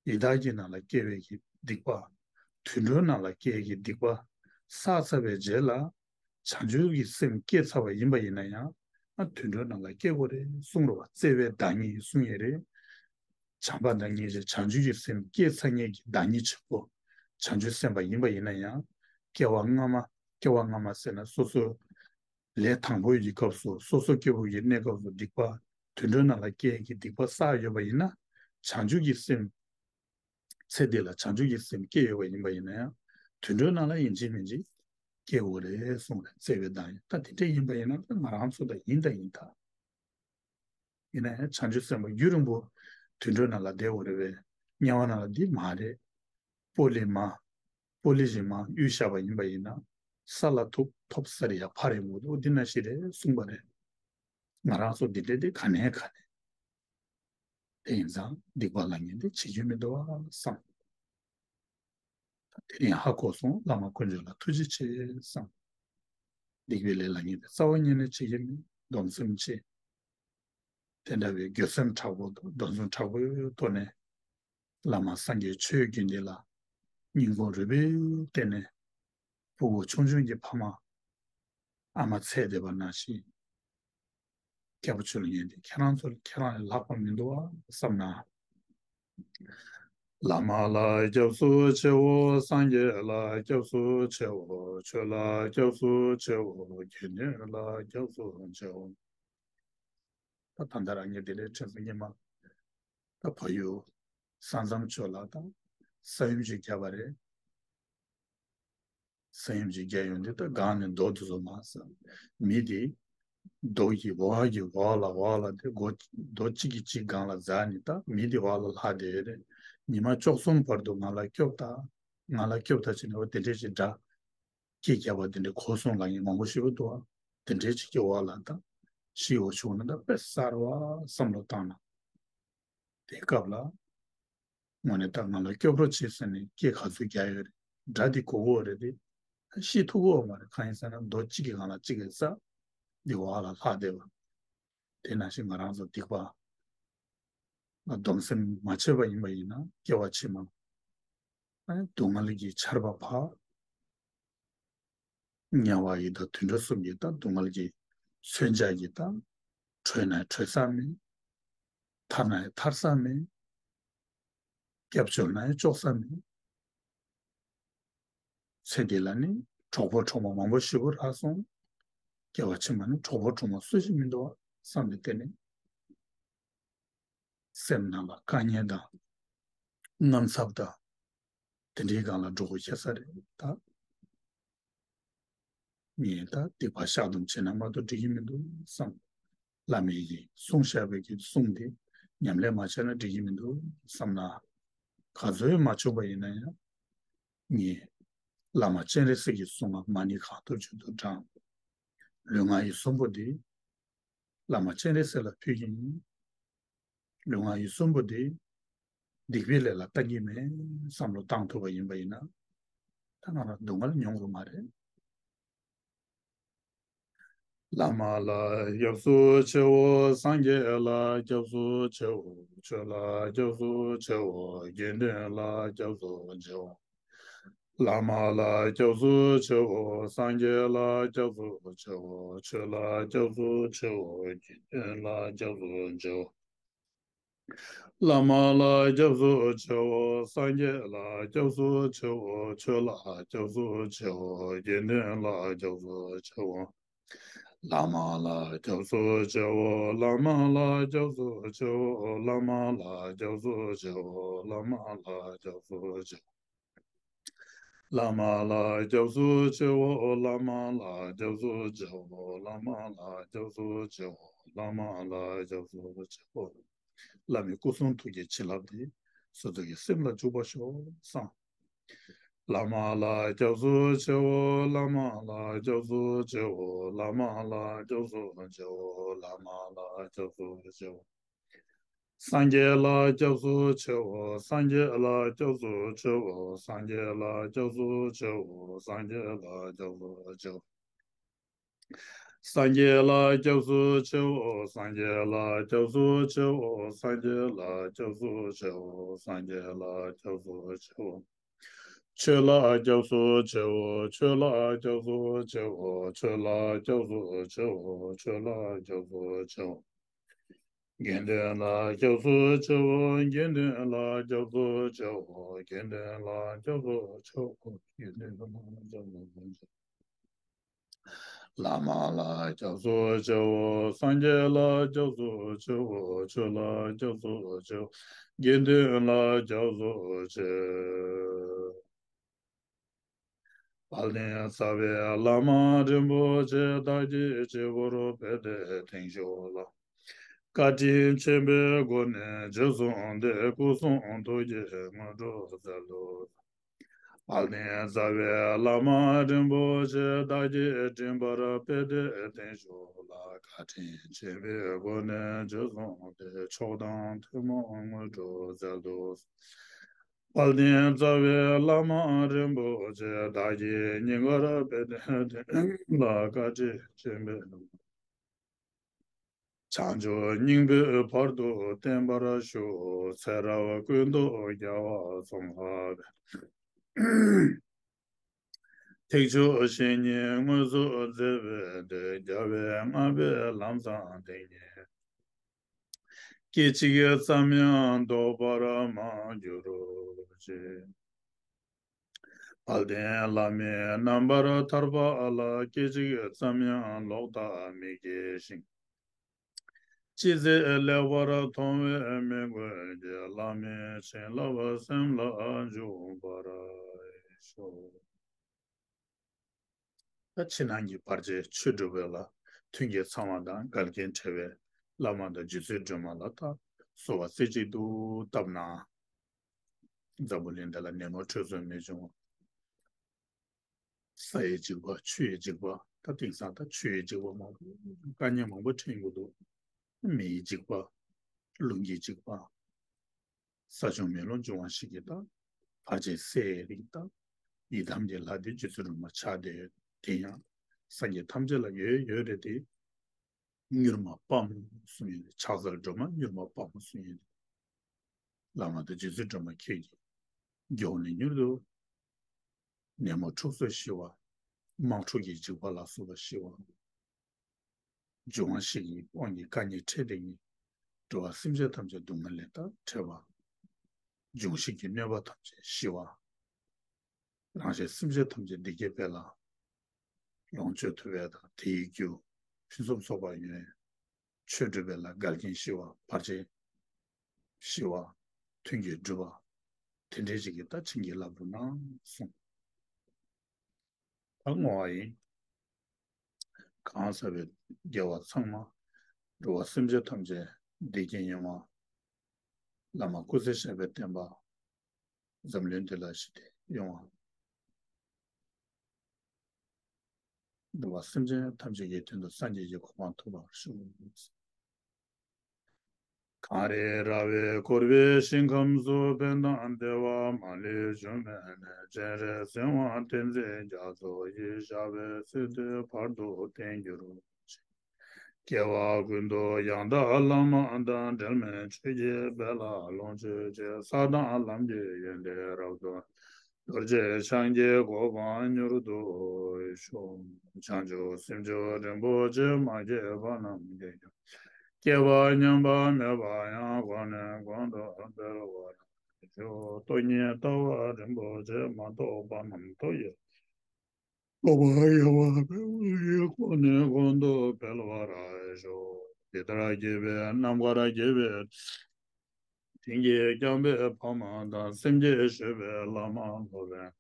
ཡི་དྭགས་ཀྱི་ནང་ལ་སྐྱེ་བའི་གི་སྡིག་པ། དུད་འགྲོའི་ནང་ལ་སྐྱེ་ཡས་ཀྱི་སྡིག་པ་བསགས་ཚར་བའི་རྗེས་ལ། བྱང་ཆུབ་ཀྱི་སེམས་སྐྱེས་ཚར་བ་ཡིན་པ་ཡིན་ན་ཡང་། ཨ། དུད་འགྲོའི་ནང་ལ་སྐྱེ་དགོས་རེད་གསུངས་རེད་བ། བརྩེ་བའི་བདག་ཉིད་གསུངས་ཡས་རེད། བྱམས་པ་དང་ཉེར་ཞི་བྱང་ཆུབ་ཀྱི་སེམས་སྐྱེས་ཚར་མཁན་གྱི་བདག་ཉིད་ཆེན་པོ་བྱང་ཆུབ་སེམས་དཔའ་ཡིན་པ་ཡིན་ན་ཡང་། སྐྱེ་བ་སྔ་མ། སྐྱེ་བ་སྔ་མ་ཟེར་ན་སོ་སོ་ལས་དང་པོའི་གི་སྐབས་སུ། སོ་སོ་སྐྱེ་བོ་གི་གནས་སྐབས་སུ་སྡིག་པ། དུད་འགྲོའི་ནང་ལ་སྐྱེ་ཡས་ཀྱི་སྡིག་པ་བསགས་ཡོད་པ་ཡིན་ན། བྱང་ཆུབ་ཀྱི་སེམས། ཚེ་འདི་ལ་བྱང་ཆུབ་ཀྱི་སེམས་སྐྱེས་ཡོད་པ་ཡིན་པ་ཡིན་ན་ཡང་། དུད་འགྲོའི་ནང་ལ་ཡིན་གཅིག་མིན་གཅིག་སྐྱེ་དགོས་རེད་གསུངས་རེད། བརྩེ་བའི་བདག་ཉིད། ད་དེ་འདྲ་ཡིན་པ་ཡིན་ན། ད་ང་རང་ཚོ་ད་ཡིན་ད་ཡིན་ད། ཡིན་ན་ཡང་བྱང་ཆུབ་སེམས་དཔའ་རྒྱུན་རིང་པོ་དུད་འགྲོའི་ནང་ལ་བསྡད་དགོས་རེད་པས། དམྱལ་བ་ནང་ལ་འདི་མ་རེད། སྤོ་ལེ་མ། སྤོ་ལེ་བཞིན་མ་གཡུགས་བཞག་པ་ཡིན་པ་ཡིན་ན། ས་ལ་ཐུག་ཐོབ་ས་རེད་ཡ་ཕ་རེད་མོ་འདུག་འདི་ན་ཞིག་རེད་གསུངས་པ་རེད། ང་རང་ཚོ་འདི་འདྲས་འདི་ག་ནས་ག་ནས། དེ་ཡིན་ཙང་སྡིག་པ་ལབ་མཁན་འདི་བྱེད་རྒྱུ་མི་འདུག་བསམ། དེ་རིང་ཧ་གོ་སོང་། བླ་མ་དཀོན་མཆོག་ལ་ཐུགས་རྗེ་ཆེ་བསམ། སྡིག་པའི་ལས་ལབ་མཁན་དེ་རྩ་བ་ཉིད་ནས་བྱེད་ཀྱི་མེད། སྡོམ་སེམས་ཆེ། དེ་འདྲ་བའི་འགྱོད་སེམས་དྲག་པོ་དང་སྡོམ་སེམས་དྲག་པོའི་ཐོག་ནས། བླ་མ་སངས་རྒྱས་ཆོས་ཀྱི་འདི་ལ་སྙིང་ཁོང་རུས་པའི་གཏིང་ནས། ཕྲུ་གུ་ཆུང་ཆུང་གི་ཕ་མ་ཨ་མ་ཚེ་འདས་པ་ནང་བཞིན། སྐྱབས་བཅོལ་མཁན་དེ་ཁྱེད་རང་ཚོ་ལ་ཁྱེད་རང་ལས་ལྷག་པ་མི་འདུག་བསམ་ན། བླ་མ་ལ་སྐྱབས་སུ་མཆིའོ། སངས་རྒྱས་ལ་སྐྱབས་སུ་མཆིའོ། ཆོས་ལ་སྐྱབས་སུ་མཆིའོ། དགེ་འདུན་ལ་སྐྱབས་སུ་མཆིའོ། ད་ད་ལྟ་རང་ཉིད་བདེ་ལེགས་ཁྲིད་ཚོ་སྔོན་མ། ད་བལ་ཡུལ་ས་མཚམས་ཕྱོགས་ལ་ད་ས་ཡོམ་ཅིག་བརྒྱབ་པ་རེད། ས་ཡོམ་ཅིག་བརྒྱབ་ཡོང་དུས། ད་སྒང་ནས་རྡོ་དེ་ཚོ་མར་ཟག་མི་དེ་རྡོ་གི་འོག་གི་འོག་ལ་འོག་ལ་དེ་སྒོ་རྡོ་གཅིག་གིས་གཅིག་སྒང་ལ་འཛེགས་ནས། ད་མི་དེ་འོག་ལ་ལྷག་བསྡད་ཡོད་རེད། ཉི་མ་བཅུ་གསུམ་བར་དུ་ང་ལ་སྐྱོབ་དང་། ང་ལ་སྐྱོབ་དང་བྱས་ནས། འོ་དེ་འདྲས་ཅིག་སྒྲ་སྐད་བརྒྱབ་པ་དེ་འདྲས་གོ་སོང་ལབ་མཁན་མང་པོ་ཞེ་པོ་འདུག་ཨ། དེ་འདྲས་ཅིག་གི་འོག་ལ་ད་ཤི་འོ་བྱུང་ན་ད་དཔེ་གསར་བ་བསམ་བློ་བཏང་ན། དེའི་སྐབས་ལ་དངོས་གནས་ད་ང་ལ་སྐྱོབ་རོགས་བྱེད་ཟེར་ནས་སྐད་ག་ཚོད་རྒྱག་ཡོད་རེད། སྒྲ་དེ་གོ་གི་ཡོད་རེད་དེ། ཤི་ཐུབ་ཀྱི་ཡོད་མ་རེད། གང་ཡིན་ཟེར་ན་རྡོ་གཅིག་གི་སྒང་ལ་གཅིག་གིས་ཟག་འདི་འོག་ལ་ལྷག་བསྡད་པ། དེ་ནང་བཞིན་ང་རང་ཚོ་སྡིག་པ་ལ་སྡོམ་སེམས་མ་བྱས་པ་ཡིན་པ་ཡིན་ན། སྐྱེ་བ་ཕྱི་མ་ཨ་ནི་སྡུག་བསྔལ་གྱི་ཆར་པ་བབས། དམྱལ་བ་ཡི་དྭགས་དུད་འགྲོ་གསུམ་གྱི་ད་སྡུག་བསྔལ་གྱི་མཚོན་ཆ་གིས་ད། ཁྲོས་ན་ཁྲོས་ས་མེད། ཐར་ན་ཡང་ཐར་ས་མེད། སྐྱབས་བཅོལ་ན་ཡང་བཅོལ་ས་མེད། ཚེ་འདི་ལ་ནི་གྲོགས་པོ་གྲོགས་མོ་མང་པོ་ཞེ་པོ་རག་སོང་། སྐྱེ་བ་ཕྱི་མ་ནི་གྲོགས་པོ་གྲོགས་མོ་སུ་ཞིག་མི་འདུག་བསམ་སྟེ། དེ་ནི་སེམས་ནང་ལ་དཀའ་ངལ་དང་། དངངས་འཚབ་དང་། དེ་འདྲའི་སྒང་ལ་འགྲོ་དགོས་ཤ་ས་རེད་ད། ངས་ད་སྡིག་པ་བཤགས་སྡོམ་བྱས་ན་མ་གཏོགས་འགྲིག་གི་མི་འདུག་བསམ། བླ་མས་ཀྱིས་གསུངས་བཞག་པའི་གི་གསུང་དེ་ཉམས་ལེན་མ་བྱས་ན་འགྲིག་གི་མི་འདུག་བསམ་ན། ག་ཚོད་མ་བྱུང་པ་ཡིན་ན་ཡང་། ངས་བླ་མ་སྤྱན་རས་གཟིགས་ཀྱི་གསུང་ལ་མ་ཎི་གང་ཐུབ་ཅི་ཐུབ་བགྲངས། ལུས་ངག་ཡིད་གསུམ་པོ་འདི་བླ་མ་སྤྱན་རས་གཟིགས་ལ་ཕུལ་གྱི་ཡིན། ལུས་ངག་ཡིད་གསུམ་པོ་འདི་སྡིག་པའི་ལས་ལ་བརྟེན་གྱི་མེད་བསམ་བློ་བཏང་ཐུབ་པ་ཡིན་པ་ཡིན་ན། ད་ང་རང་སྡུག་བསྔལ་མྱོང་དགོས་མ་རེད། བླ་མ་ལ་སྐྱབས་སུ་མཆིའོ། སངས་རྒྱས་ལ་སྐྱབས་སུ་མཆིའོ། ཆོས་ལ་སྐྱབས་སུ་མཆིའོ། དགེ་འདུན་ལ་སྐྱབས་སུ་མཆིའོ། བླ་མ་ལ་སྐྱབས་སུ་མཆིའོ། སངས་རྒྱས་ལ་སྐྱབས་སུ་མཆིའོ། ཆོས་ལ་སྐྱབས་སུ་མཆིའོ། དགེ་འདུན་ལ་སྐྱབས་སུ་མཆིའོ། བླ་མ་ལ་སྐྱབས་སུ་མཆིའོ། སངས་རྒྱས་ལ་སྐྱབས་སུ་མཆིའོ། ཆོས་ལ་སྐྱབས་སུ་མཆིའོ། དགེ་འདུན་ལ་སྐྱབས་སུ་མཆིའོ། བླ་མ་ལ་སྐྱབས་སུ་མཆིའོ། བླ་མ་ལ་སྐྱབས་སུ་མཆིའོ། བླ་མ་ལ་སྐྱབས་སུ་མཆིའོ། བླ་མ་ལ་སྐྱབས་སུ་མཆིའོ། བླ་མ་ལ་སྐྱབས་སུ་མཆིའོ། བླ་མ་ལ་སྐྱབས་སུ་མཆིའོ། བླ་མ་ལ་སྐྱབས་སུ་མཆིའོ། བླ་མ་ལ་སྐྱབས་སུ་མཆིའོ། བླ་མའི་སྐུ་གསུང་ཐུགས་ཀྱི་བྱིན་རླབས་དེ་སོ་སོ་གི་སེམས་ལ་འཇུག་པར་ཤོག་བསམ། བླ་མ་ལ་སྐྱབས་སུ་མཆིའོ། བླ་མ་ལ་སྐྱབས་སུ་མཆིའོ། བླ་མ་ལ་སྐྱབས་སུ་མཆིའོ། བླ་མ་ལ་སྐྱབས་སུ་མཆིའོ། སངས་རྒྱས་ལ་སྐྱབས་སུ་མཆིའོ། སངས་རྒྱས་ལ་སྐྱབས་སུ་མཆིའོ། སངས་རྒྱས་ལ་སྐྱབས་སུ་མཆིའོ། སངས་རྒྱས་ལ་སྐྱབས་སུ་མཆིའོ། སངས་རྒྱས་ལ་སྐྱབས་སུ་མཆིའོ། སངས་རྒྱས་ལ་སྐྱབས་སུ་མཆིའོ། སངས་རྒྱས་ལ་སྐྱབས་སུ་མཆིའོ། སངས་རྒྱས་ལ་སྐྱབས་སུ་མཆིའོ། ཆོས་ལ་སྐྱབས་སུ་མཆིའོ། ཆོས་ལ་སྐྱབས་སུ་མཆིའོ། ཆོས་ལ་སྐྱབས་སུ་མཆིའོ། ཆོས་ལ་སྐྱབས་སུ་མཆིའོ། དགེ་འདུན་ལ་སྐྱབས་སུ་མཆིའོ། དགེ་འདུན་ལ་སྐྱབས་སུ་མཆིའོ། དགེ་འདུན་ལ་སྐྱབས་སུ་མཆིའོ། དགེ་འདུན་ལ་སྐྱབས་སུ་མཆིའོ། བླ་མ་ལ་སྐྱབས་སུ་མཆིའོ། སངས་རྒྱས་ལ་སྐྱབས་སུ་མཆིའོ། ཆོས་ལ་སྐྱབས་སུ་མཆིའོ། དགེ་འདུན་ལ་སྐྱབས་སུ་མཆི། དཔལ་ལྡན་རྩ་བའི་བླ་མ་རིན་པོ་ཆེ་བདག་གི་སྤྱི་བོར་པད་ཟླའི་མཐིལ་ཤོག་ལ། བཀའ་དྲིན་ཆེན་པོའི་སྒོ་ནས་རྗེས་བཟུང་སྟེ་སྐུ་གསུང་ཐུགས་ཀྱི་དངོས་གྲུབ་སྩལ་དུ། དཔལ་ལྡན་རྩ་བའི་བླ་མ་རིན་པོ་ཆེ་བདག་གི་མགྲིན་པར་པད་ཟླའི་མཐིལ་ཤོག་ལ། བཀའ་དྲིན་ཆེན་པོའི་སྒོ་ནས་རྗེས་བཟུང་སྟེ་མཆོག་དང་ཐུན་མོང་དངོས་གྲུབ་སྩལ་དུ། དཔལ་ལྡན་རྩ་བའི་བླ་མ་རིན་པོ་ཆེ་བདག་གི་སྙིང་གར་པད་ཟླའི་མཐིལ་ལ། བཀའ་དྲིན་ཆེན་པོའི་བྱང་ཆུབ་སྙིང་པོའི་བར་དུ་བརྟན་པར་བཞུགས། ཚེ་རབས་ཀུན་ཏུ་རྒྱལ་བ་ཙོང་ཁ་པའི། ཐེག་མཆོག་བཤེས་གཉེན་དངོས་སུ་མཛད་པའི་འདི། རྒྱལ་བའི་བསྔགས་པའི་ལམ་བཟང་འདི་ཉིད། སྐད་ཅིག་ཙམ་ཡང་ལྡོག་པར་མ་གྱུར་ཅིག། དཔལ་ལྡན་བླ་མའི་རྣམ་པར་ཐར་པ་ལ། སྐད་ཅིག་ཙམ་ཡང་ལོག་ལྟ་མི་སྐྱེ་ཞིང་། ཅི་མཛད་ལེགས་པར་མཐོང་བའི་མི་ཀུན་གྱིས། བླ་མའི་བྱིན་རླབས་སེམས་ལ་འཇུག་པར་ཤོག། ད་ཕྱི་ནང་གི་བར་ཆད་ཆོས་སྒྲུབ་པ་ལ་མཐུན་རྐྱེན་ཚང་བ་དང་འགལ་རྐྱེན་བྲལ་བའི་བླ་མ་དང་རྗེ་བཙུན་སྒྲོལ་མ་ལ་ད་གསོལ་བ་རྩེ་གཅིག་ཏུ་བཏབ་ན། འཛམ་བུ་གླིང་འདི་ལ་ནད་མུག་འཁྲུག་རྩོད་མི་འབྱུང་བ། ས་ཡི་འཇིགས་པ། ཆུ་ཡི་འཇིགས་པ། ད་དེང་སང་ད་ཆུ་ཡི་འཇིགས་པ་མང་པོ། དཀའ་ངལ་མང་པོ་འཕྲད་ཀྱི་འདུག། མེ་ཡི་འཇིགས་པ། རླུང་གི་འཇིགས་པ། ས་ཆུ་མེ་རླུང་འབྱུང་བ་ཞིག་གིས་ད་བར་ཆད་སེལ་རིགས་ད། ཡི་དམ་གྱི་ལྷ་དེ་རྗེ་བཙུན་སྒྲོལ་མ་ཆགས་ཏེ། དེ་ཡང་སངས་རྒྱས་ཐམས་ཅད་ལ་ཡོད་ཡོད་རེད་དེ། མྱུར་མ་དཔའ་མོ་གསུང་ཡོད་རེད། ཕྱག་འཚལ་སྒྲོལ་མ་མྱུར་མ་དཔའ་མོ་གསུང་ཡོད་རེད། བླ་མ་དང་རྗེ་བཙུན་སྒྲོལ་མ་ཁྱེད་ཀྱིས་མགྱོགས་ནས་མྱུར་དུ་ནད་མུག་འཁྲུག་རྩོད་ཞི་བ། དམག་འཁྲུག་གི་འཇིགས་པ་ལ་སོགས་པ་ཞི་བ། འབྱུང་བ་བཞི་ཡི་དབང་གིས་དཀའ་ངལ་འཕྲད་དེ་ཉིད། འགྲོ་བ་སེམས་ཅན་ཐམས་ཅད་སྡུག་བསྔལ་ལས་ད་ཐར་བ། འབྱུང་བཞི་གི་གནོད་པ་ཐམས་ཅད་ཞི་བ། རང་གཞན་སེམས་ཅན་ཐམས་ཅད་བདེ་སྐྱིད་འཕེལ་ལ་ལོངས་སྤྱོད་ཐུབ་པ་དང་། དེའི་རྒྱུ་ཕུན་སུམ་ཚོགས་པ་ཡོང་། ཆོས་སྒྲུབ་པ་ལ་འགལ་རྐྱེན་ཞི་བ། བར་ཆད་ཞི་བ། མཐུན་རྐྱེན་སྒྲུབ་པ། དེ་འདྲའི་ཅིག་གིས་ད་བྱིན་གྱིས་བརླབ་རོགས་གནང་གསུངས། ད་བསྔོ་བ་ཡིན། གང་ཟག་པའི་དགེ་བ་ཚང་མ། འགྲོ་བ་སེམས་ཅན་ཐམས་ཅད་བདེ་སྐྱིད་ཡོང་བ། བླ་མ་སྐུ་ཚེ་ཞབས་པད་བརྟན་པ། འཛམ་གླིང་འདི་ལ་ཞི་བདེ་ཡོང་བ། འགྲོ་བ་སེམས་ཅན་ཐམས་ཅད་ཀྱི་དོན་དུ་སངས་རྒྱས་ཀྱི་གོ་འཕང་ཐོབ་པར་ཤོག། གངས་རི་ར་བས་བསྐོར་བའི་ཞིང་ཁམས་སུ། ཕན་དང་བདེ་བ་མ་ལུས་འབྱུང་བའི་གནས། སྤྱན་རས་གཟིགས་དབང་བསྟན་འཛིན་རྒྱ་མཚོ་ཡི། ཞབས་པད་སྲིད་མཐའི་བར་དུ་བརྟན་གྱུར་ཅིག། སྐྱེ་བ་ཀུན་ཏུ་ཡང་དག་བླ་མ་དང་། འབྲལ་མེད་ཆོས་ཀྱི་དཔལ་ལ་ལོངས་སྤྱོད་ཅིང་། ས་དང་ལམ་གྱི་ཡོན་ཏན་རབ་ཏུ། རྡོ་རྗེ་འཆང་གི་གོ་འཕང་མྱུར་དུ་ཤོག། བྱང་ཆུབ་སེམས་མཆོག་རིན་པོ་ཆེ། མ་སྐྱེས་པ་རྣམས་སྐྱེ་ཞིང་། སྐྱེས་པ་ཉམས་པ་མེད་པ་ཡང་། གོང་ནས་གོང་དུ་འཕེལ་བར་ཤོག། སྟོང་ཉིད་ལྟ་བ་རིན་པོ་ཆེ། མ་རྟོགས་པ་རྣམས་རྟོགས་ཡི། རྟོགས་པ་ཡལ་བ་མེད་པ་ཡི། གོང་ནས་གོང་དུ་འཕེལ་བར་ཤོག། འདི་ལྟར་དགེ་བའི་རྣམ་དཀར་རྒྱས་པའི་དྲིན་གྱིས་བསྐྱངས་པའི་ཕ་མ་དང་། སེམས་བསྐྱེད་ཞུས་པའི་བླ་མ་སློབ་དཔོན།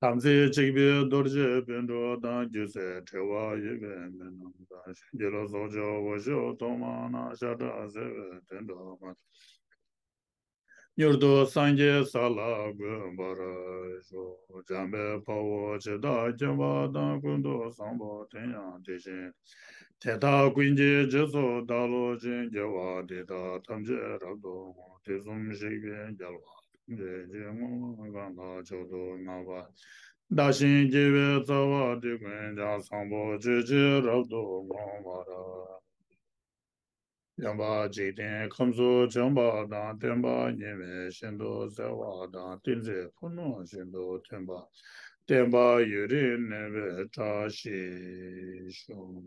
དམ་ཚིག་གཅིག་པའི་རྡོ་རྗེ་སྤུན་གྲོགས་དང་། རྒྱུད་ཚད་བྲལ་བ་ཡོད་པའི་མི་རྣམས་དང་། གཞན་གྱིས་ལ་སོགས་ཀྱང་འོ་ཞོ་ཐོག་མར་གནང་། ཤ་ཁྲག་བསྲེས་པའི་དུད་འགྲོ་མ། མྱུར་དུ་སངས་རྒྱས་ས་ལ་འགོད་པར་ཤོག། འཇམ་དཔལ་དཔའ་བོས་ཇི་ལྟར་མཁྱེན་པ་དང་། ཀུན་ཏུ་བཟང་པོ་དེ་ཡང་དེ་བཞིན་ཏེ། དེ་དག་ཀུན་གྱི་རྗེས་སུ་བདག་སློབ་ཅིང་། དགེ་བ་འདི་དག་ཐམས་ཅད་རབ་ཏུ་བསྔོ། དུས་གསུམ་གཤེགས་པའི་རྒྱལ་བ་ཐམས་ཅད་ཀྱིས། བསྔོ་བ་གང་དག་མཆོག་ཏུ་བསྔགས་པ། བདག་གཞན་དགེ་བའི་རྩ་བ་འདི་ཀུན་ཀྱང་། བཟང་པོ་སྤྱོད་ཕྱིར་རབ་ཏུ་བསྔོ་བར། སྟོན་པ་འཇིག་རྟེན་ཁམས་སུ་བྱོན་པ་དང་། སྟོན་པ་ཉི་མའི་བཞིན་དུ་གསལ་བ་དང་། ཏིང་འཛིན་ཕུ་ནུ་བཞིན་དུ་མཐུན་པ། བསྟན་པ་ཡུན་རིང་གནས་པའི་བཀྲ་ཤིས་ཤོག།